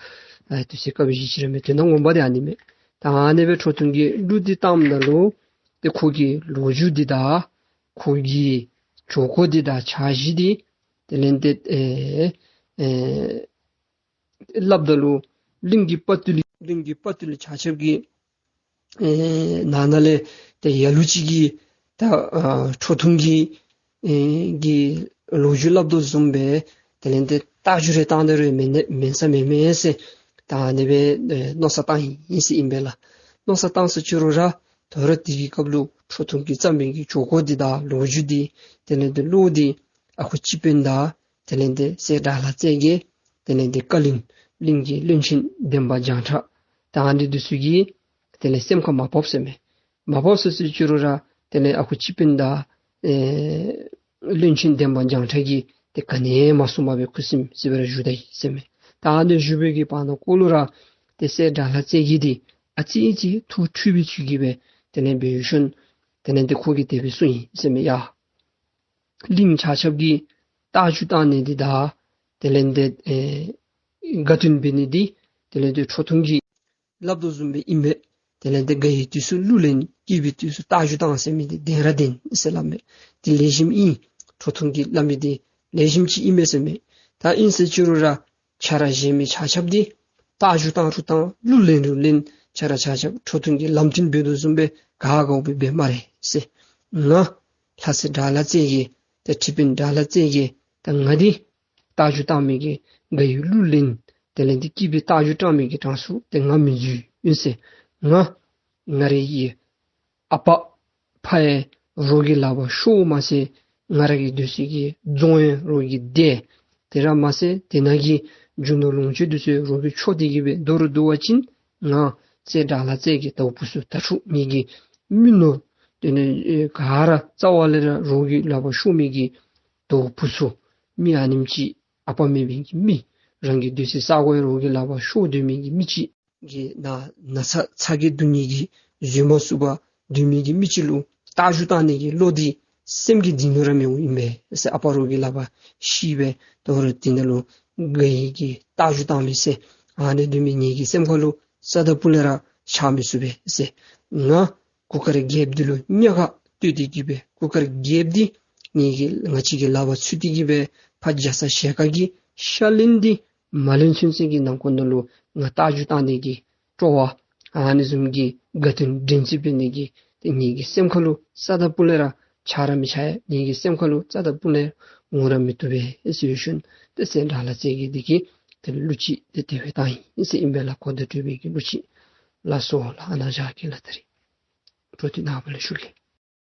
ཨེ་དུས་ཚོད་སྐབས་བཞི་ཅིག་ར་མས། དོན་དག་ངོ་མ་འདི་ཨ་ནི་མས། ད་ཨ་ནི་སྦེ་ཁྲོ་ཐུང་གིས་གླུ་འདི་བཏངམ་ད་ལུ་དེ་ཁོ་གི་ལོ་རྒྱུས་འདི་དང་ཁོ་གི་གྲོགས་པོ་འདི་དང་འཆར་གཞི་འདི་དེ་ལས་དེ་ཨེ་ཨེ་སླབ་ད་ལུ་གླིང་གི་དཔའ་རྟུལ་གླིང་གི་དཔའ་རྟུལ་ཆ་ཁྱབ་ཀྱིས་ཨེ་ནང་ན་ལས་དེ་ལ་ལུ་ཅིག་གིས་ད་ཨ་ཁྲོ་ཐུང་གི་ཨེ་གི་ལོ་རྒྱུས་སླབ་དོ་བཟུམ་སྦེ་དེ་ལས་དེ་རྟ་རྒྱུག་རེ་བཏང་སྟེ་རུང་མེན་མེན་ས་མེན་མས་ཟེར། ད་ཨ་ནི་སྦེ་ཨེ་མནོ་བསམ་བཏང་ཡི་ཟེར་ཨིན་པས་ལགས། མནོ་བསམ་བཏང་ཟེར་ཅི་རུང་ར་དོ་རུང་དེ་གི་སྐབས་ལུ་ཁྲོ་ཐུང་གིས་བརྩམས་པའི་གི་གྲོགས་པོ་འདི་དང་ལོ་རྒྱུས་འདི་དེ་ལས་དེ་གླུ་འདི་ཨ་ཁུ་སྤྱི་དཔོན་དང་དེ་ལས་དེ་སྲས་དགྲ་ལྷ་རྩེ་རྒྱལ་དེ་ལས་དེ་བཀའ་བློན་གླིང་གི་བློན་ཆེན་འདན་མ་བྱང་ཁྲ་ད་ཨ་ནི་འདི་ཚུ་གིས་དེ་ལས་སེམས་ཁར་མ་བབ་ཟེར་མས། མ་བབ་ཟེར་ཟེར་ཅི་རུང་ར་དེ་ལས་ཨ་ཁུ་སྤྱི་དཔོན་དང་ཨེ་བློན་ཆེན་འདན་མ་བྱང་ཁྲ་གིས་དེ་ག་ནི་ཡང་མ་གསུངས་པར་སྦེ་ཁུ་སིམ་སི་སྦེ་ར་བཞུགས་ད་ཡི་ཟེར་མས། ད་ཨ་ནི་བཞུགས་པའི་གི་བར་ན་ཀོ་ལུ་ར་དེ་སྲས་དགྲ་ལྷ་རྩེ་རྒྱལ་འདི་ཨ་ཙི་ཙི་ཐུགས་འཁྲུལ་བའི་ཚུལ་གྱིས་སྦེ་དེ་ལས་འབད་ཡོད་ཤོང་། དེ་ལས་དེ་ཁོ་གིས་དེ་སྦེ་གསུངས་ཡི་ཟེར་མས། ཡ་གླིང་ཆ་ཁྱབ་ཀྱིས་རྟ་རྒྱུག་བཏང་ནི་འདི་དང་དེ་ལས་དེ་ཨེ་དགའ་སྟོན་འབད་ནི་འདི་དེ་ལས་དེ་ཁྲོ་ཐུང་གིས་སླབ་དོ་བཟུམ་སྦེ་ཨིན་པས། དེ་ལས་དེ་དགའ་བའི་དུས་སུ་གླུ་ལེན། སྐྱིད་པའི་དུས་སུ་རྟ་རྒྱུག་བཏང་ཟེར་མི་འདི་བདེན་ར་བདེན་ཟེར་སླབ་མས། དེ་ལེགས་ཤོམ་ཨིན། ཁྲོ་ཐུང་གིས་སླབ་མི་འདི་ལེགས་ཤོམ་ཅིག་ཨིན་མས་ཟེར་མས། ད་ཨིན་ཟེར་ཅི་རུང་ར་ཆ་ར་གཞན་མི་ཆ་ཁྱབ་འདི་རྟ་རྒྱུག་བཏང་རུང་བཏང་གླུ་ལེན་རུང་ལེན་ཆ་ར་ཆ་ཁྱབ་ཁྲོ་ཐུང་གིས་ལམ་སྟོན་འབད་དོ་བཟུམ་སྦེ་ག་ག་སྦེ་འབད་སྨ་རེ་ཟེར། ང་ལྷ་སྲས་དགྲ་ལྷ་རྩེ་རྒྱལ་དེ་ཁྲི་དཔོན་དགྲ་ལྷ་རྩེ་རྒྱལ་དེ་ང་འདི་རྟ་རྒྱུག་བཏང་མི་གི་དགའ་བའི་གླུ་ལེན་དེ་ལས་དེ་སྐྱིད་པའི་རྟ་རྒྱུག་བཏང་མི་གི་གྲངས་སུ་དེ་ང་མི་འཛུལ་ཡི་ཟེར། ང་ང་རའི་གི་ཨ་པ་ཕ་ཡང་རོགས་ཀྱི་ལག་པར་ཤོར་མ་ཚད་ང་ར་གི་སྡོད་སའི་གི་རྫོང་ཡང་རོགས་ཀྱིས་དེད། དེ་ར་མ་ཚད་དེ་ནང་གི་རྒྱུ་ནོར་ལོངས་སྤྱོད་འདི་ཚུ་རོགས་ཀྱིས་འཕྱོག་སྟེ་གི་སྦེ་དོ་རུང་འདུག་པ་ཅིན་ང་སྲས་དགྲ་ལྷ་རྩེ་རྒྱལ་ཟླཝ་བུཚ་དྭ་ཕྲུག་ངེ་གི་མི་ནོར་དེ་ནི་ཨེ་ག་ར་རྩ་བ་ལས་ར་རོགས་ཀྱི་ལག་པར་ཤོར་མི་གི་ཟླཝ་བུཚ་མི་ཨ་ནེམ་ཅིག་ཨ་པ་མེད་པའི་གི་མི་རང་གི་སྡོད་སའི་ས་གོ་ཡང་རོགས་ཀྱི་ལག་པར་ཤོར་སྡོད་མི་གི་མི་ཅིག་གི་ན་ན་ཚ་ཚ་གྱང་སྡུག་བསྔལ་གྱིས་བཟོད་མ་ཚུགས་པར་སྡོད་མི་གི་མི་ཅིག་ལུ་རྟ་རྒྱུག་བཏང་ནི་གི་བློ་འདི་སེམས་ཀྱི་གཏིང་ལུ་ར་མི་འོང་ཨིན་པས་ཟེར། ཨ་པ་རོགས་ཀྱི་ལག་པར་ཤི་སྦེ་དོ་རུང་དེ་ནང་ལུ་དགའ་བའི་གི་རྟ་རྒྱུག་བཏང་མི་ཟེར་ཨ་ནི་སྡོད་མི་ངེ་གི་སེམས་ཁ་ལུ་རྩ་དང་སྤུ་ལས་ར་ཆགས་མི་ཚུགས་པས་ཟེར། ང་གུར་དཀར་རྒྱལཔོ་འདི་ལུ་གཉའ་ཁ་གཏོད་དེ་གི་སྦེ་གུར་དཀར་རྒྱལཔོ་འདི་ངེ་གི་ང་བཅས་ཀྱི་ལག་པར་ཚུད་དེ་གི་སྦེ་ཕར་རྒྱ་ཚ་ཞལ་དཀར་གྱི་ཤ་ལན་འདི་མ་ལེན་ཚུན་ཚོད་ཀྱི་ནང་འཁོད་ནང་ལུ་ང་རྟ་རྒྱུག་བཏང་ནི་གི་སྤྲོ་བ་ཨ་ནི་བཟུམ་གྱི་དགའ་སྟོན་འགྲན་རྩོད་འབད་ནི་གི་དེ་ངེ་གི་སེམས་ཁ་ལུ་རྩ་དང་སྤུ་ལས་ར་ཆགས་ར་མི་ཆགས་ཡ། ངེ་གི་སེམས་ཁ་ལུ་རྩ་དང་སྤུ་ལས་འོང་ར་མི་བཏུབ་པས་ཟེར་ཞུ་ནི། དེ་སྲས་དགྲ་ལྷ་རྩེ་རྒྱལ་འདི་གིས་དེ་གླུ་ཅིག་དེ་དེ་སྦེ་བཏང་ཡི་ཟེར་ཨིན་པས་ལགས། གོ་བརྡ་སྤྲོད་པའི་གི་གླུ་ཅིག། ལགས་སོ་ལགས། ཨ་ནཱ་བཞག་གེ་ལགས། ད་རིས་འཕྲོ་མཐུད་ནངས་པ་ལས་ཞུ་གེ།